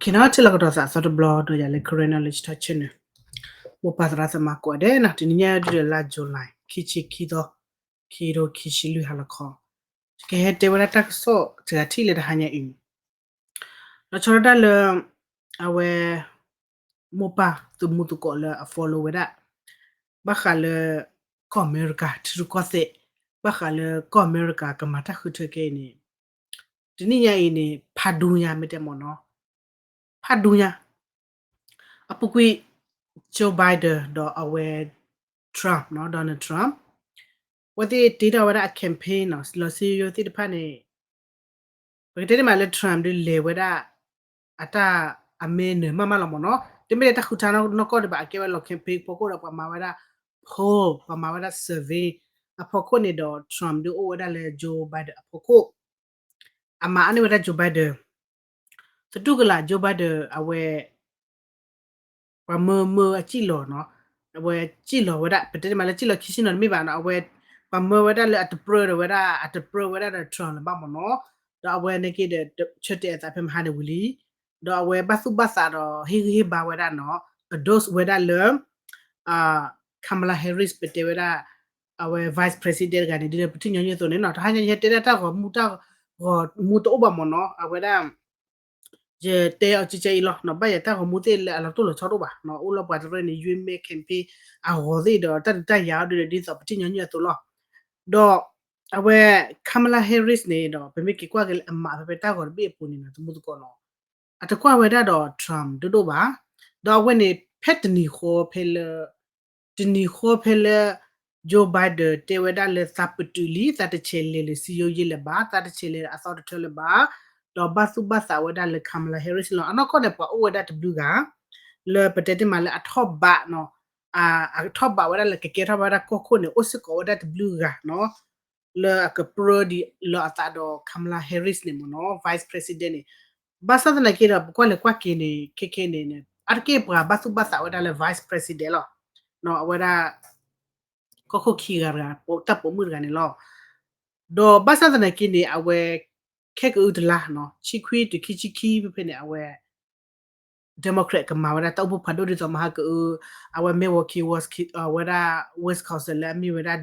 ခံနီၤ ထံၣ်လိာ်ကဒီးသးအသီတဘျီ ဒီးယၤလၢ Karen Knowledge Talk Channel န့ၣ် မိၢ်ပၢ်သရၣ်သမါကိးဂၤဒဲးနီၤ, တနံၤညါဒုးဒီးလါ July ခံဆံခံသီ ခံကထိခံဆံလွံၢ် ဟါလီၤခီ, ကဟဲတဲဝဲဒၣ်တၢ်ကစီၣ်တဂၤထံၣ်လၢတဟါညါအံၤ လီၤဆီဒၣ်တၢ်လၢ အဝဲ မိၢ်ပၢ်သမူသကိးလၢအ follow ဝဲဒၣ် ဘၣ်ဃးလၢ ကီၢ်အမဲရကၤ ထံရူၢ်ကီၢ်သဲး, ဘၣ်ဃးလၢကီၢ်အမဲရကၤကမၤတၢ်ဃုထၢခဲအံၤန့ၣ် တနံၤညါအံၤန့ၣ် ဖးဒူညါမ့ၢ်တဲမ့ၢ်နီၤ, ဖးဒူညါ အပူၤကွံာ် Joe Biden ဒီးအဝဲ Trump နီၤ, Donald Trump အဝဲသ့ၣ်တ့ထီၣ်ဝဲဒၣ်အ campaign နီၤ, လီၤစံယိယိသ့ၣ်တဖၣ်န့ၣ် ပကတဲန့ၣ်မးလၢ Trump ဒုးလဲၤဝဲဒၣ် အတၢ်အမဲနၢၤမးမးလီၤမ့ၢ်နီၤ, တမ့ၢ်လၢတၢ်ဃုထၢနီၢ်ကီၢ်ဒံးဘၣ်, အကဲဝဲလီၤ campaign အဖီခိၣ်ဒီးပှၤမၤဝဲဒၣ် poll ပှၤမၤဝဲဒၣ် survey အဖီခိၣ်န့ၣ်ဒီး Trump ဒုးအိၣ်ဝဲဒၣ်လၢ Joe Biden အဖီခိၣ်, အမၤအါန့ၢ်ဝဲဒၣ် Joe Biden သတူၢ်ကလာ် Joe Biden အဝဲ ပှၤမၢမၢအစံၣ်လီၤနီၤ, အဝဲစံၣ်လီၤဝဲဒၣ် ပတဲန့ၣ်မးလၢစံၣ်လီၤခံဆံနီၤတမ့ၢ်ဘၣ်နီၤ, အဝဲ ပှၤမၢဝဲဒၣ်လၢအတပြၢဒီးဝဲဒၣ် အတပြၢဝဲဒၣ်ဒီး Trump လၢၤဘၣ်မ့ၢ်နီၤ, ဒီးအဝဲန့ၣ်က့ဒီး ဆၢတဲာ်အသးဖဲမဟါန့ၣ်ဝံၤလံ, ဒီးအဝဲဘၣ်သူၣ်ဘၣ်သးဒီးဟ့ၣ်ဂံၢ်ဟ့ၣ်ဘါဝဲဒၣ်နီၤ, endorse ဝဲဒၣ်လၢ Kamala Harris ပတဲဝဲဒၣ် အဝဲ vice president တဂၤန့ၣ် ဒ်သိးပထံၣ်ညီနုၢ်အသိးန့ၣ်နီၤ, တဟါညါယဟဲတဲဒၣ်တၢ်ဂီၤမူ တၢ်ဂီၤမူတအိၣ်ဘၣ်မ့ၢ်နီၤ, အဝဲဒၣ် ယတဲအီၤကကဲအံၤလီၤနီၤ, ဘၣ်ယၤတၢ်ဂီၤမူသ့ၣ်လၢအလီၤတိၢ်လီၤဆီတအိၣ်ဘၣ်နီၤ, အိၣ်လီၤပှၤတရၢန့ၣ် ယွ့မဲ campaign အဂီၤသ့ၣ်ဒီးတၢ်ဒုးတၢ်ယၤအီၤဒုးဒီး ဒ်သိးပထံၣ်ညီနုၢ်အသိးလီၤ, ဒီး အဝဲ Kamala Harris န့ၣ်ဒီး ပမ့ၢ်က့ၤကွၢ်က့ၤလၢအမၤဖဲဖဲတၢ်ဂီၤတဘ့ၣ်အပူၤန့ၣ်နီၤ သမူသကိးနီၤ, အတကွၢ်ဝဲဒၣ်ဒီး Trump ဒိၣ်ဒိၣ်ဘၣ်, ဒီးအဝဲန့ၣ် ဖဲတနံၤဃီဖဲလၢ တနံၤဃီဖဲလၢ Joe Biden တဲဝဲဒၣ်လၢသးပတုာ်လံ သးတဆဲးလဲၤလၢစံယိယ့လၢၤဘၣ်, သးတဆဲးလဲၤအသီတထၢလၢၤဘၣ်, ဒီးဘၣ်သူၣ်ဘၣ်သးဝဲဒၣ်လၢ Kamala Harris လီၤ, အနီၢ်ကီၢ်န့ၣ် ပှၤအိၣ်ဝဲဒၣ်တဘျုးဂၤ လၢပတဲတ့ၢ်မးလၢအထီၣ်ဘးနီၤ, အထီၣ်ဘးဝဲဒၣ်လၢကကဲထီၣ်ဘၣ်ဝဲဒၣ်ကီၢ်ခိၣ်န့ၣ် အိၣ်စ့ၢ်ကီးဝဲဒၣ်တဘျုးဂၤနီၤ လၢအကပြၢဒံးလီၤအသးဒီး Kamala Harris န့ၣ်မ့ၢ်နီၤ vice president န့ၣ်, ဘၣ်ဆၣ်သနာ်က့ဒီး ပကွၢ်လဲၤကွၢ်က့ၤန့ၣ် ခဲခဲန့ၣ် အါတက့ၢ်ပှၤဘၣ်သူၣ်ဘၣ်သးဝဲဒၣ်လၢ vice president လီၤ, အဝဲဒၣ် ကီၢ်ခိၣ်ခံဂၤတဂၤ တၢ်ပိာ်မုၣ်တဂၤန့ၣ်လီၤ, ဒီးဘၣ်ဆၣ်သနာ်က့န့ၣ် အဝဲ ခဲကအုတလါနီၤ ဆံခွံတုၤခံဆံခံဖဲဖဲန့ၣ် အဝဲ Democrat ကမၤဝဲဒၣ်တၢ်အိၣ်ဖှိၣ်ဖးဒိၣ်ဒ်သိးမဟါကအု, အဝဲ Milwaukee ဝဲဒၣ် Wisconsin လၢအမ့ၢ်ဝဲဒၣ်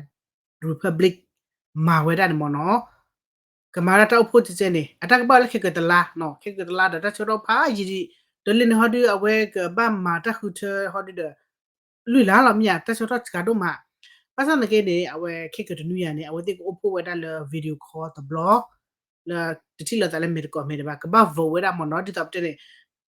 Republic မၤဝဲဒၣ်န့ၣ်မ့ၢ်နီၤ, ကမၤဝဲဒၣ်တၢ်အိၣ်ဖှိၣ်ကဲကဲန့ၣ် အတၢ်ကဘၣ်လၢခဲကအုတလါနီၤ ခဲကအုတလါဒီးတၢ်ဆၢကတီၢ်ဖးယံာ်ဒံး, ဒီးလၢန့ၣ်ဟီဒုး အဝဲကဘၣ်မၤတၢ်ဃုထၢဟီဒုးဒီး လွံၢ်လါလီၤမ့ၢ်ဧါ တၢ်ဆၢကတီၢ်စှၤဒိၣ်မး, ဘၣ်ဆၣ်သနာ်က့န့ၣ် အဝဲခဲကအုတနွံယၤန့ၣ် အဝဲသ့ၣ်ကအိၣ်ဖှိၣ်ဝဲဒၣ်လၢ video call တဘျီ လၢတထံၣ်လိာ်သးလၢမဲာ်တကိးမဲာ်တဘၣ် ကဘၣ် vote ဝဲဒၣ်မ့ၢ်နီၤ ဒ်သိးပတဲန့ၣ်,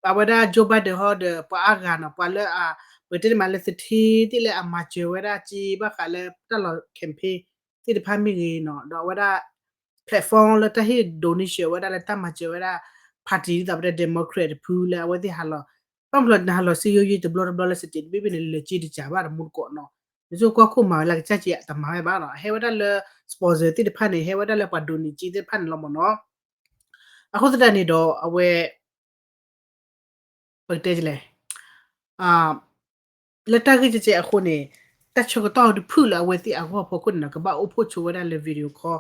အဝဲဒၣ် Joe Biden ဟီဒီး ပှၤအါဂၤနီၤ ပှၤလၢ ပတဲန့ၣ်မးလၢသထ့သ့ၣ်လၢအမၤစၢၤဝဲဒၣ်က့ ဘၣ်ဃးလၢတၢ်လီၤ campaign သ့ၣ်တဖၣ်မ့ၢ်ဂ့ၤနီၤ ဒီးအဝဲဒၣ် platform လၢတၢ်ဟ့ၣ် donation ဝဲဒၣ်လၢတၢ်မၤစၢၤဝဲဒၣ် party ဒ်သိးပတဲ Democrat တဖုလၢအဝဲသ့ၣ်ဟးလီၤ, ဘၣ်မနုၤလၢနဟးလီၤစံယိယ့တဘျီတဘျီလၢ state တဘ့ၣ်ဘ့ၣ်န့ၣ် လၢာ်က့တစှၤဘၣ်တမူတကိးနီၤ, နကကွၢ်ခိၣ်မၤဝဲလၢကစၢ်က့အတမၤဝဲဘၣ်နီၤ အဟဲဝဲဒၣ်လၢ sponsor သ့ၣ်တဖၣ်န့ၣ် ဟဲဝဲဒၣ်လၢပှၤ donate က့သ့ၣ်တဖၣ်န့ၣ်လီၤမ့ၢ်နီၤ, အဃိသတးန့ၣ်ဒီးအဝဲ ပကတဲလဲၣ် လၢတၢ်ဂ့ၢ်ကဲကဲအဃိန့ၣ် တၢ်ဆၢကတီၢ်တဖုလၢအဝဲသ့ၣ်အဂီၢ်ဖီခိၣ်န့ၣ်နီၤ ကဘၣ်အိၣ်ဖှိၣ်ဆိဝဲဒၣ်လၢ video call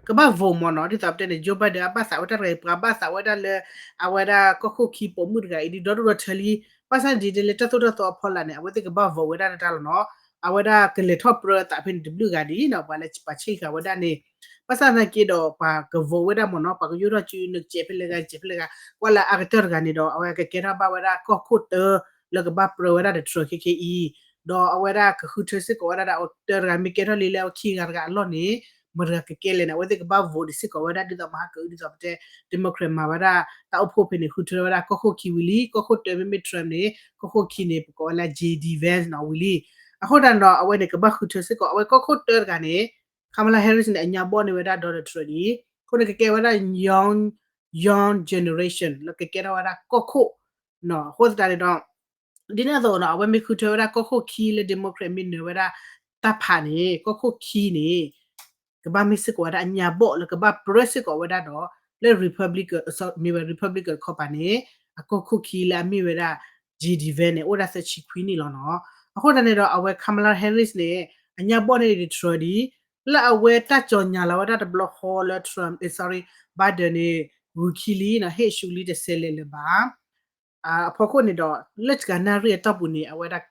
ကဘၣ် vote မ့ၢ်နီၤ ဒ်သိးပတဲန့ၣ် Joe Biden အဘၣ်သးဝဲတၢ်တဂၤအံၤ ပှၤဘၣ်သးဝဲဒၣ်လၢ အဝဲဒၣ်ကီၢ်ခိၣ်ခံပိာ်မုၣ်တဂၤအံၤ ဒ်ဒီဒူၣ်ဒီထၢလံ, ဘၣ်ဆၣ်ဒ်ဒ်လၢတၢ်သိၣ်တၢ်သီအဖီလာ်န့ၣ် အဝဲသ့ၣ်ကဘၣ် vote ဝဲဒၣ်တၢ်လီၤနီၤ, အဝဲဒၣ်ကလဲၤထီၣ်ပြၢအသးဖဲန့ၣ်တဘျုးဂၤဒ်နီၤ ပှၤလၢပှၤဆ့ၣ်ဃာ်ဝဲဒၣ်န့ၣ်, ဘၣ်ဆၣ်သနာ်က့ဒီး ပှၤက vote ဝဲဒၣ်မ့ၢ်နီၤ ပှၤကယိၣ်ထီၣ်စုနကဲးဖဲလဲၣ်ဂၤ ကဲးဖဲလဲၣ်ဂၤ ကွၢ်လၢအကတၢၢ်တဂၤန့ၣ်ဒီး အဝဲကကဲထီၣ်ဘၣ်ဝဲဒၣ်ကီၢ်ခိၣ်တၢ လၢကဘၣ်ပြၢဝဲဒၣ်ဒီး Trump ခဲခဲအံၤ, ဒီးအဝဲဒၣ်ကဃုထၢစ့ၢ်ကီးဝဲဒၣ်ဒီး အဝဲတၢ်တဂၤမ့ၢ်ကဲထီၣ်လံလၢအဝဲခံဂၤတဂၤအလီၢ်န့ၣ် မတၤတဂၤကကဲလဲၣ်န့ၣ် အဝဲသ့ၣ်ကဘၣ် vote ဒံးစ့ၢ်ကီးဝဲဒၣ်ဒ်သိးမဟါကအု ဒ်သိးပတဲ Democrat မၤဝဲဒၣ်တၢ်အိၣ်ဖှိၣ်ဖဲန့ၣ် ဃုထၢဝဲဒၣ်ကီၢ်ခိၣ်ခံဝံၤလံ, ကီၢ်ခိၣ်တၢမ့မ့ၢ် Trump န့ၣ် ကီၢ်ခိၣ်ခံန့ၣ် ပကိးဝဲလၢ J D Vance နီၤဝံၤလံ, အဃိသတးန့ၣ်ဒီး အဝဲန့ၣ်ကဘၣ်ဃုထၢစ့ၢ်ကီး အဝဲကီၢ်ခိၣ်တၢတဂၤန့ၣ် Kamala Harris န့ၣ် အညါဘီၣ်န့ၢ်ဝဲဒၣ် Donald Trump ဒံး, အဃိန့ၣ်ကကဲဝဲဒၣ် young, young generation လၢကကဲထီၣ်ဝဲဒၣ်ကီၢ်ခိၣ်, အဃိသတးန့ၣ်ဒီး ဒ်န့ၣ်အသိးနီၤ အဝဲမ့ၢ်ဃုထၢဝဲဒၣ်ကီၢ်ခိၣ်ခံလၢ Democrat မ့ၢ်နၢၤဝဲဒၣ်တၢ်ဖးန့ၣ် ကီၢ်ခိၣ်ခံန့ၣ် ကဘၣ်မ့ၢ်စ့ၢ်ကီးဝဲဒၣ်အညါဘီၣ်လၢကဘၣ်ပြၢစ့ၢ်ကီးဝဲဒၣ်ဒီး လၢ Republican မ့ၢ်ဝဲ Republican တခီပၤန့ၣ် အကီၢ်ခိၣ်ခံလၢအမ့ၢ်ဝဲဒၣ် J D Vance န့ၣ် အိၣ်ဝဲဒၣ်သၢဆံခွံနံၣ်လီၤနီၤ. အဃိသတးန့ၣ်ဒီး အဝဲ Kamala Harris န့ၣ် အညါဘီၣ်န့ၢ်ဒံး Trump ဒံး လၢအဝဲတၢ်ကြေညာလီၤဝဲဒၣ်တဘျီဃီလၢ Trump, sorry, Biden န့ၣ် ဂုၤခံလံနီၤ ဟ့ၣ်ဆူၣ်လံ တဆဲးလဲၤလၢၤဘၣ် အဖီခိၣ်န့ၣ်ဒီး လၢတဂၤနၣ်ရံၣ်အတီၢ်ပူၤန့ၣ် အဝဲဒၣ်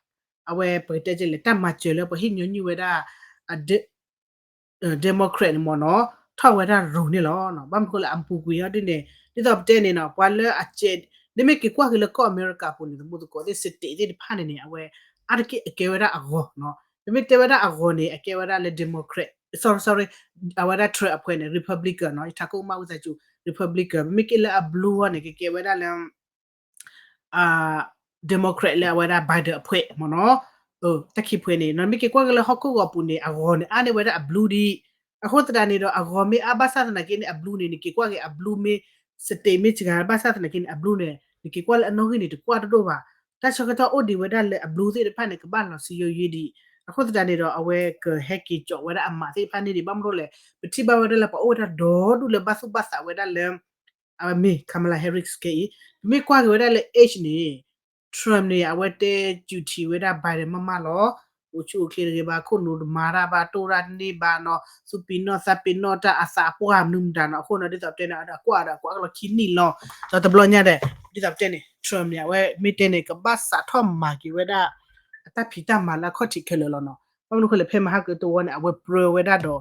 အဝဲပကတဲကလဲၣ် တၢ်မၤစၢၤလၢပှၤဟံၣ်ညီနုၢ်ဝဲဒၣ် Democrat န့ၣ်မ့ၢ်နီၤ ထီၣ်ဝဲဒၣ်ရိၤန့ၣ်လီၤ. ဘၣ်မနုၤဃိလၢအပူၤကွံာ်အီၤဒ်န့ၣ် ဒ်သိးပတဲန့ၣ်နီၤ ပှၤလၢအကဲ နမ့ၢ်က့ၤကွၢ်က့ၤလၢကီၢ်အမဲရကၤပူၤန့ၣ် သမူသကိးသ့ၣ် state သ့ၣ်တဖၣ်န့ၣ်န့ၣ် အဝဲ အါတက့ၢ်အကဲဝဲဒၣ်အဂီၤနီၤ ပမ့ၢ်တဲဝဲဒၣ်အဂီၤန့ၣ် အကဲဝဲဒၣ်လၢ Democrat sorry sorry အဝဲဒၣ် Trump အဖုန့ၣ် Republican နီၤ ယထးခိၣ်ကမၣ်ဝံသးစူၤ Republican ပမ့ၢ်က့ၤလၢအ blue အီၤန့ၣ် ကကဲဝဲဒၣ်လၢ Democrat လၢအဝဲဒၣ် Biden အဖုမ့ၢ်နီၤ တၢ်ခံဖုန့ၣ် နမ့ၢ်က့ၤကွၢ်က့ၤလၢဟီၣ်ခိၣ်ဂီၤပူၤန့ၣ် အဂီၤန့ၣ် အါန့ၢ်ဝဲဒၣ်အ blue ဒံး အဃိသတးန့ၣ်ဒီး အဂီၤမ့ၢ်အါဘၣ်ဆၣ်သနာ်က့န့ၣ် အ blue န့ၣ် နက့ၤကွၢ်က့ၤအ blue မ့ၢ် state မ့ၢ်စှၤဘၣ်ဆၣ်သနာ်က့န့ၣ် အ blue န့ၣ် နက့ၤကွၢ်လၢအနီၣ်ဂံၢ်န့ၣ် တကွၢ်တဒိၣ်ဘၣ်. တၢ်ဆၢကတီၢ်အိၣ်ဒံးဝဲဒၣ်လၢအ blue သ့ၣ်တဖၣ်န့ၣ် ကဘၣ်လီၤစံယိယိဒံး. အဃိသတးန့ၣ်ဒီး အဝဲကဟဲက့ၤကၠီးဝဲဒၣ်အမးသ့ၣ်တဖၣ်န့ၣ်ဒံး ဘၣ်မနုၤလဲၣ် ပထံၣ်ဘၣ်ဝဲဒၣ်လၢပှၤအိၣ်ဝဲဒၣ်ဒီဒူၣ်လၢဘၣ်သူၣ်ဘၣ်သးဝဲဒၣ်လၢ အဝဲမ့ၢ် Kamala Harris ခဲအံၤ ပမ့ၢ်ကွၢ်က့ၤဝဲဒၣ်လၢ age န့ၣ် Trump န့ၣ် အဝဲတဲစူၤထံးဝဲဒၣ် Biden မးမးလီၤ. အိၣ်ဆူၣ်အိၣ်ချ့တဂ့ၤဘၣ် ခိၣ်နူာ်တမၤတၢ်ဘၣ် တိၢ်တၢ်တန့ၢ်ဘၣ်နီၤ သူၣ်ပံၤနီၣ်သးပ့ၤနီၣ်တၢ် အသးပှၢ်မနုၤမတၤနီၤ အဃိန့ၣ် ဒ်သိးပတဲန့ၣ် အကွၢ်ဒီးအကွၢ်ကလီၤခံနံၣ်လီၤ. ဒီးတဘျီညါဒီး ဒ်သိးပတဲန့ၣ် Trump န့ၣ် အဝဲမ့ၢ်တဲန့ၣ် ကဘၣ်စးထီၣ်မၤက့ၤဝဲဒၣ် အတၢ်ဖံးတၢ်မၤလၢအခီၣ်ထံးခဲလၢာ်လီၤနီၤ. ဘၣ်မနုၤဃိလဲၣ် ဖဲမဟါကတဝီန့ၣ် အဝဲပြၢဝဲဒၣ်ဒီး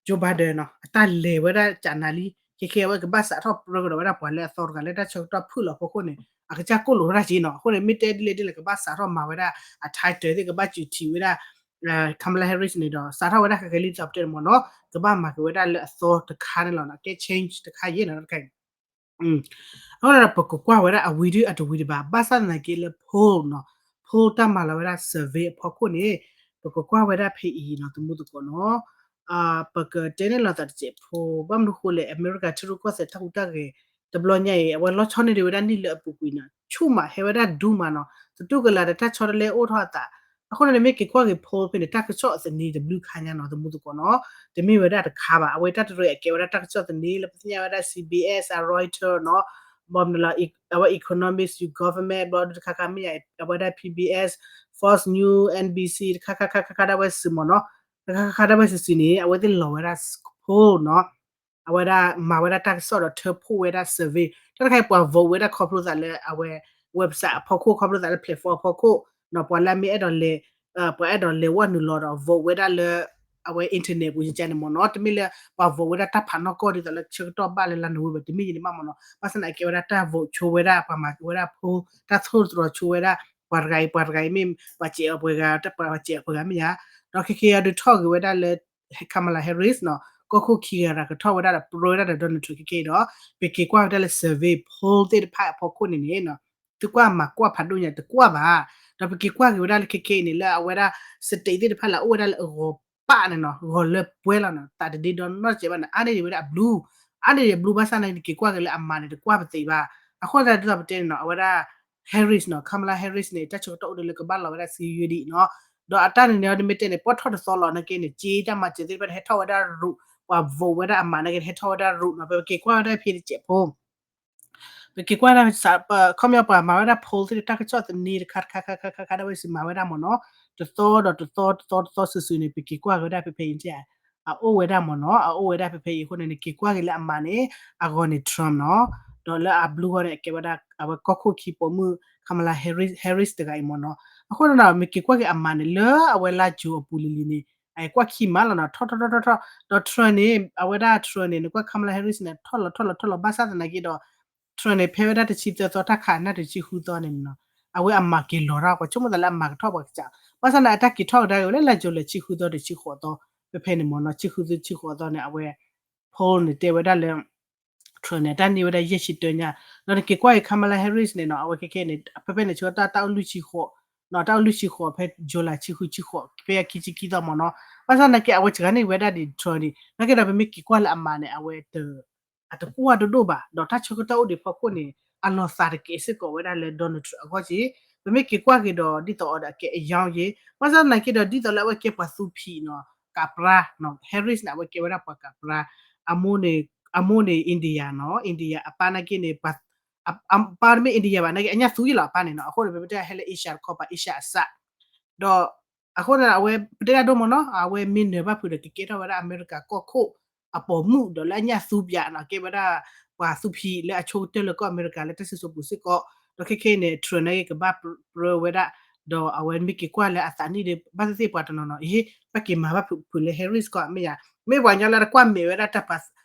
Joe Biden နီၤ အတၢ်လဲၤဝဲဒၣ်ကနၤလံ ခဲခဲအဝဲကဘၣ်စးထီၣ်ပြၢကဒီးဝဲဒၣ်ပှၤလၢအသီတဂၤလၢတၢ်ဆၢကတီၢ်ဖုၣ်လီၤဖီခိၣ်န့ၣ် အကစၢ်ကိၣ်လိာ်ဝဲဒၣ်က့နီၤ. အဃိန့ၣ် မ့ၢ်တဲဒ်လဲၣ်ဒ်လဲၣ် ကဘၣ်စးထီၣ်မၤဝဲဒၣ် အ title သ့ၣ် ကဘၣ်စူၤထံးဝဲဒၣ် Kamala Harris န့ၣ်ဒီး စးထီၣ်ဝဲဒၣ်ခဲကဲလံ ဒ်သိးပတဲန့ၣ်မ့ၢ်နီၤ ကဘၣ်မၤက့ၤဝဲဒၣ်လၢအသီတခါန့ၣ်လီၤနီၤ ကဲ change တခါယဲၢ်နီၤ တခါအံၤ အဃိဒီးပကကွၢ်ဝဲဒၣ်အဝံၤဒုအတဝံၤဒံးဘၣ် ဘၣ်ဆၣ်သနာ်က့လၢ poll နီၤ poll တၢ်မၤလီၤဝဲဒၣ် survey အဖီခိၣ်န့ၣ် ပကကွၢ်ဝဲဒၣ်ဖဲအံၤနီၤ သမူသကိးနီၤ ပကတဲန့ၣ်လီၤသးတစဲးဖိ ဘၣ်မနုၤဃိလဲၣ် အမဲရကၤထံရူၢ်ကီၢ်သဲးတၢ်ဟူးတၢ်ဂဲၤ တဘျီညါအံၤ အဝဲလီၤဆီန့ၢ်ဒံးဝဲဒၣ်နံၣ်လၢအပူၤကွံာ်နီၤ ဆူၣ်မးဟဲဝဲဒၣ်ဒူမးနီၤ သတူၢ်ကလာ်ဒီးတၢ်ဆီတလဲအိၣ်ထီၣ်အသး အဃိန့ၣ် နမ့ၢ်က့ၤကွၢ်က့ၤ poll ဖဲန့ၣ် တၢ်ကစီၣ်အသန့တဘျုးခါညါနီၤ သမူသကိးနီၤ တမ့ၢ်ဝဲဒၣ်တခါဘၣ် အဝဲတၢ်တရံးအကဲဝဲဒၣ်တၢ်ကစီၣ်သန့လၢပသ့ၣ်ညါဝဲဒၣ် C B S အ Reuters နီၤ ဘၣ်မနုၤလၢ အဝဲ Economist U Government ဘျီဒုတခါခါမ့ၢ်ယါ အဝဲဒၣ် P B S, Fox News, N B C တခါခါခါခါဒၣ်ဝဲစုမ့ၢ်နီၤ တခါခါခါဒၣ်ဝဲစုစုန့ၣ် အဝဲသ့ၣ်လီၤဝဲဒၣ် poll နီၤ အဝဲဒၣ်မၤဝဲဒၣ်တၢ်ကစီၣ်ဒီးထၢဖှိၣ်ဝဲဒၣ် survey တၢ်တခါအံၤ ပှၤ vote ဝဲဒၣ်ခီဖျိသးလၢအဝဲ website အဖီခိၣ် ခီဖျိသးလၢ platform အဖီခိၣ်နီၤ ပှၤလၢအမ့ၢ်အဲၣ်ဒိးလဲၤ ပှၤအဲၣ်ဒိးလဲၤဝဲနုာ်လီၤဒီး vote ဝဲဒၣ်လၢ အဝဲ internet ပူၤယကန့ၣ်မ့ၢ်နီၤ တမ့ၢ်လၢပှၤ vote ဝဲဒၣ်တၢ်ဖးနီၢ်ကီၢ်ဒ်သိးလၢဆၢကတီၢ်ဘၣ်လၢလါနိၣ်ဝ့ဘၢၣ် တမ့ၢ်ယန့ၣ်ဘၣ်မ့ၢ်နီၤ ဘၣ်ဆၣ်သနာ်က့ဝဲဒၣ်တၢ် vote ဆိဝဲဒၣ် ပှၤမၤက့ၤဝဲဒၣ် poll တၢ်သိၣ်တတြီၤဆိဝဲဒၣ် ပှၤတဂၤအံၤ ပှၤတဂၤအံၤမ့ၢ် ပှၤစဲးအီၤပှဲၤဂၤ ပှၤစဲးအီၤပှဲၤဂၤမ့ၢ်ယါ ဒီးခဲခဲအံၤဒုးထီၣ်က့ၤဝဲဒၣ်လၢ Kamala Harris နီၤ ကီၢ်ခိၣ်ခံဂၤတဂၤကထီၣ်ဝဲဒၣ်ဒီးပြၢဝဲဒၣ်ဒီး Donald Trump ခဲခဲအံၤဒီး ပက့ၤကွၢ်ဝဲဒၣ်လၢ survey poll သ့ၣ်တဖၣ်အဖီခိၣ်န့ၣ်န့ၣ် သုကွၢ်မၤကွၢ်ဖးဒိၣ်ညါတကွၢ်ဘၣ် ဒီးပက့ၤကွၢ်က့ၤဝဲဒၣ်လၢခဲခဲအံၤန့ၣ် လၢအဝဲဒၣ် state သ့ၣ်တဖၣ်လၢအအိၣ်ဝဲဒၣ်လၢအဂီၤပၣ်န့ၣ်နီၤ ဂီၤလၢပှဲၤလီၤနီၤ သးတဒ့ဒီနီတစဲးဘၣ်န့ၣ် အါန့ၢ်ဒံးဝဲဒၣ်အ blue အါန့ၢ်ဒံးအ blue ဘၣ်ဆၣ်သနာ်က့ နက့ၤကွၢ်က့ၤလၢအမၤန့ၣ် တကွၢ်ပသ့ဘၣ် အဃိသတးဒ်သိးပတဲန့ၣ်နီၤ အဝဲဒၣ် Harris နီၤ Kamala Harris န့ၣ် တၢ်ဆၢကတီၢ်အိၣ်ဒီးလၢကဘၣ်လီၤဝဲဒၣ်စုယုၢ်ဒံးနီၤ ဒီးအတၢ်န့ၣ်န့ၣ် နမ့ၢ်တဲန့ၣ် ပှၤထီၣ်တသီလီၤနာ်က့န့ၣ် က့တၢ်မၤစၢၤသ့ၣ်တဖၣ်န့ၣ် ဟဲထီၣ်ဝဲဒၣ်ရူး ပှၤ vote ဝဲဒၣ်အမၤနာ်က့ ဟဲထီၣ်ဝဲဒၣ်ရူးနီၤ ပက့ၤကွၢ်ဝဲဒၣ်ဖဲတစဲးဖိ ပက့ၤကွၢ်ဒၣ် ခီပညီပှၤမၤဝဲဒၣ် poll သ့ၣ်တဖၣ်တၢ်ကစီၣ်သန့တခါတခါခါခါခါခါဒၣ်ဝဲစုမၤဝဲဒၣ်မ့ၢ်နီၤ တသီဒီးတသီတသီတသီစုာ်စုာ်န့ၣ် ပက့ၤကွၢ်က့ၤဝဲဒၣ်ဖဲဖဲအံၤ အအိၣ်ဝဲဒၣ်မ့ၢ်နီၤ အအိၣ်ဝဲဒၣ်ဖဲဖဲအံၤအဃိန့ၣ် နက့ၤကွၢ်က့ၤလၢအမၤန့ၣ် အဂီၤန့ၣ် Trump နီၤ ဒီးလၢအ blue ဂီၤန့ၣ် အကဲဝဲဒၣ် အဝဲကီၢ်ခိၣ်ခံပိာ်မုၣ် Kamala Harris တဂၤအံၤမ့ၢ်နီၤ အဃိန့ၣ်ဒီး မ့ၢ်က့ၤကွၢ်က့ၤအမၤန့ၣ် လၢအဝဲလါယူၤအပူၤလံၤလံၤန့ၣ် အကွၢ်ခံမးလီၤနီၤ ထီၣ်ထီၣ်ထီၣ်ထီၣ်ထီၣ် ဒီး Trump န့ၣ် အဝဲဒၣ် Trump န့ၣ် နကွၢ် Kamala Harris န့ၣ် ထီၣ်လီၤထီၣ်လီၤထီၣ်လီၤ ဘၣ်ဆၣ်သနာ်က့ဒီး Trump န့ၣ် ဖဲဝဲဒၣ်တဆံသၢသီတၢ်ခးနၢ်တဆံဃုသီန့ၣ်နီၤ အဝဲအမၤက့ၤလီၤတၢ် ပှၤဆိကမိၣ်သးလၢအမၤကထီၣ်ပှၤကစး ဘၣ်ဆၣ်န့ၣ် အတၢ်က့ၤထီၣ်ကဒါက့ၤဝဲလၢလါယူၤလံၤဆံဃုသီတဆံဃိးသီ ဖဲဖဲန့ၣ်မ့ၢ်နီၤ ဆံဃုသီတဆံဃိးသီန့ၣ် အဝဲ poll န့ၣ် တဲဝဲဒၣ်လၢ Trump န့ၣ် အတၢ်န့ၢ်ဝဲဒၣ်ယဲၢ်ဆံတၢညါ ဒီးနက့ၤကွၢ်က့ၤ Kamala Harris န့ၣ်နီၤ အဝဲခဲခဲန့ၣ် ဖဲဖဲန့ၣ် ဆၢကတီၢ်တၢ်အိၣ်လွံၢ်ဆံဃိး တၢ်အိၣ်လွံၢ်ဆံဃိး ဖဲ July ဆံဃုဆံဃိး ဖဲအခံဆံခံသီမ့ၢ်နီၤ ဘၣ်ဆၣ်သနာ်က့ အဝဲစှၤန့ၢ်ဝဲဒၣ်ဒံး Trump န့ၣ် နာ်က့ဒီး ပမ့ၢ်က့ၤကွၢ်လၢအမၤန့ၣ် အဝဲတ အတကွၢ်တဒိၣ်ဘၣ် ဒီးတၢ်ဆၢကတီၢ်အိၣ်ဒံးဖီခိၣ်န့ၣ် အလီၤသးတကဲးစ့ၢ်ကီးဝဲဒၣ်လၢ Donald Trump အဂီၢ်က့ ပမ့ၢ်က့ၤကွၢ်က့ၤဒီး ဒ်သိးအီၤဒီးအကဲအယီက့ ဘၣ်ဆၣ်သနာ်က့ဒီး ဒ်သိးလၢအဝဲကဲပှၤသူဖံးနီၤ ကးပြါ Harris န့ၣ် အဝဲကဲဝဲဒၣ်ပှၤကးပြါ အမိၢ်န့ၣ် အမိၢ်န့ၣ် India နီၤ India အပၢ်နာ်က့န့ၣ် အပၢ်တမ့ၢ် India ဘၣ် နာ်က့အညၣ်သူယ့လီၤအပၢ်န့ၣ်နီၤ အဃိန့ၣ် ပမ့ၢ်တဲဟဲလၢ Asia တခီပၤ Asia အစး ဒီး အဃိန့ၣ် အဝဲပတဲဒၣ်ဒိၣ်မးနီၤ အဝဲမ့ၢ်နၢၤဘၣ်ဖုးဒီးကကဲထီၣ်ဝဲဒၣ်အမဲရကၤကီၢ်ခိၣ်အပိာ်မုၣ် ဒီးလၢအညၣ်သူပၠးနီၤ ကဲဝဲဒၣ်ပှၤသူဖံးလၢအဆိကတၢၢ်လၢကီၢ်အမဲရကၤလၢတၢ်စံၣ်စိၤပူၤစ့ၢ်ကီး ဒီးခဲခဲအံၤန့ၣ် Trump န့ၣ်ကဘၣ်ပြၢဝဲဒၣ်, ဒီးအဝဲမ့ၢ်က့ၤကွၢ်လၢအသးနံၣ်ဒီး ဘၣ်သ့ၣ်သ့ၣ်ပှၤတနီၤနီၤ အ့ ဘၣ်က့ၤမၤဘၣ်ဖုးလၢ Harris ကီး မ့ၢ်ယၤ, မ့ၢ်ပှၤကညီလၢတကွၢ်မဲာ်ဝဲဒၣ်တၢ်ပှၤ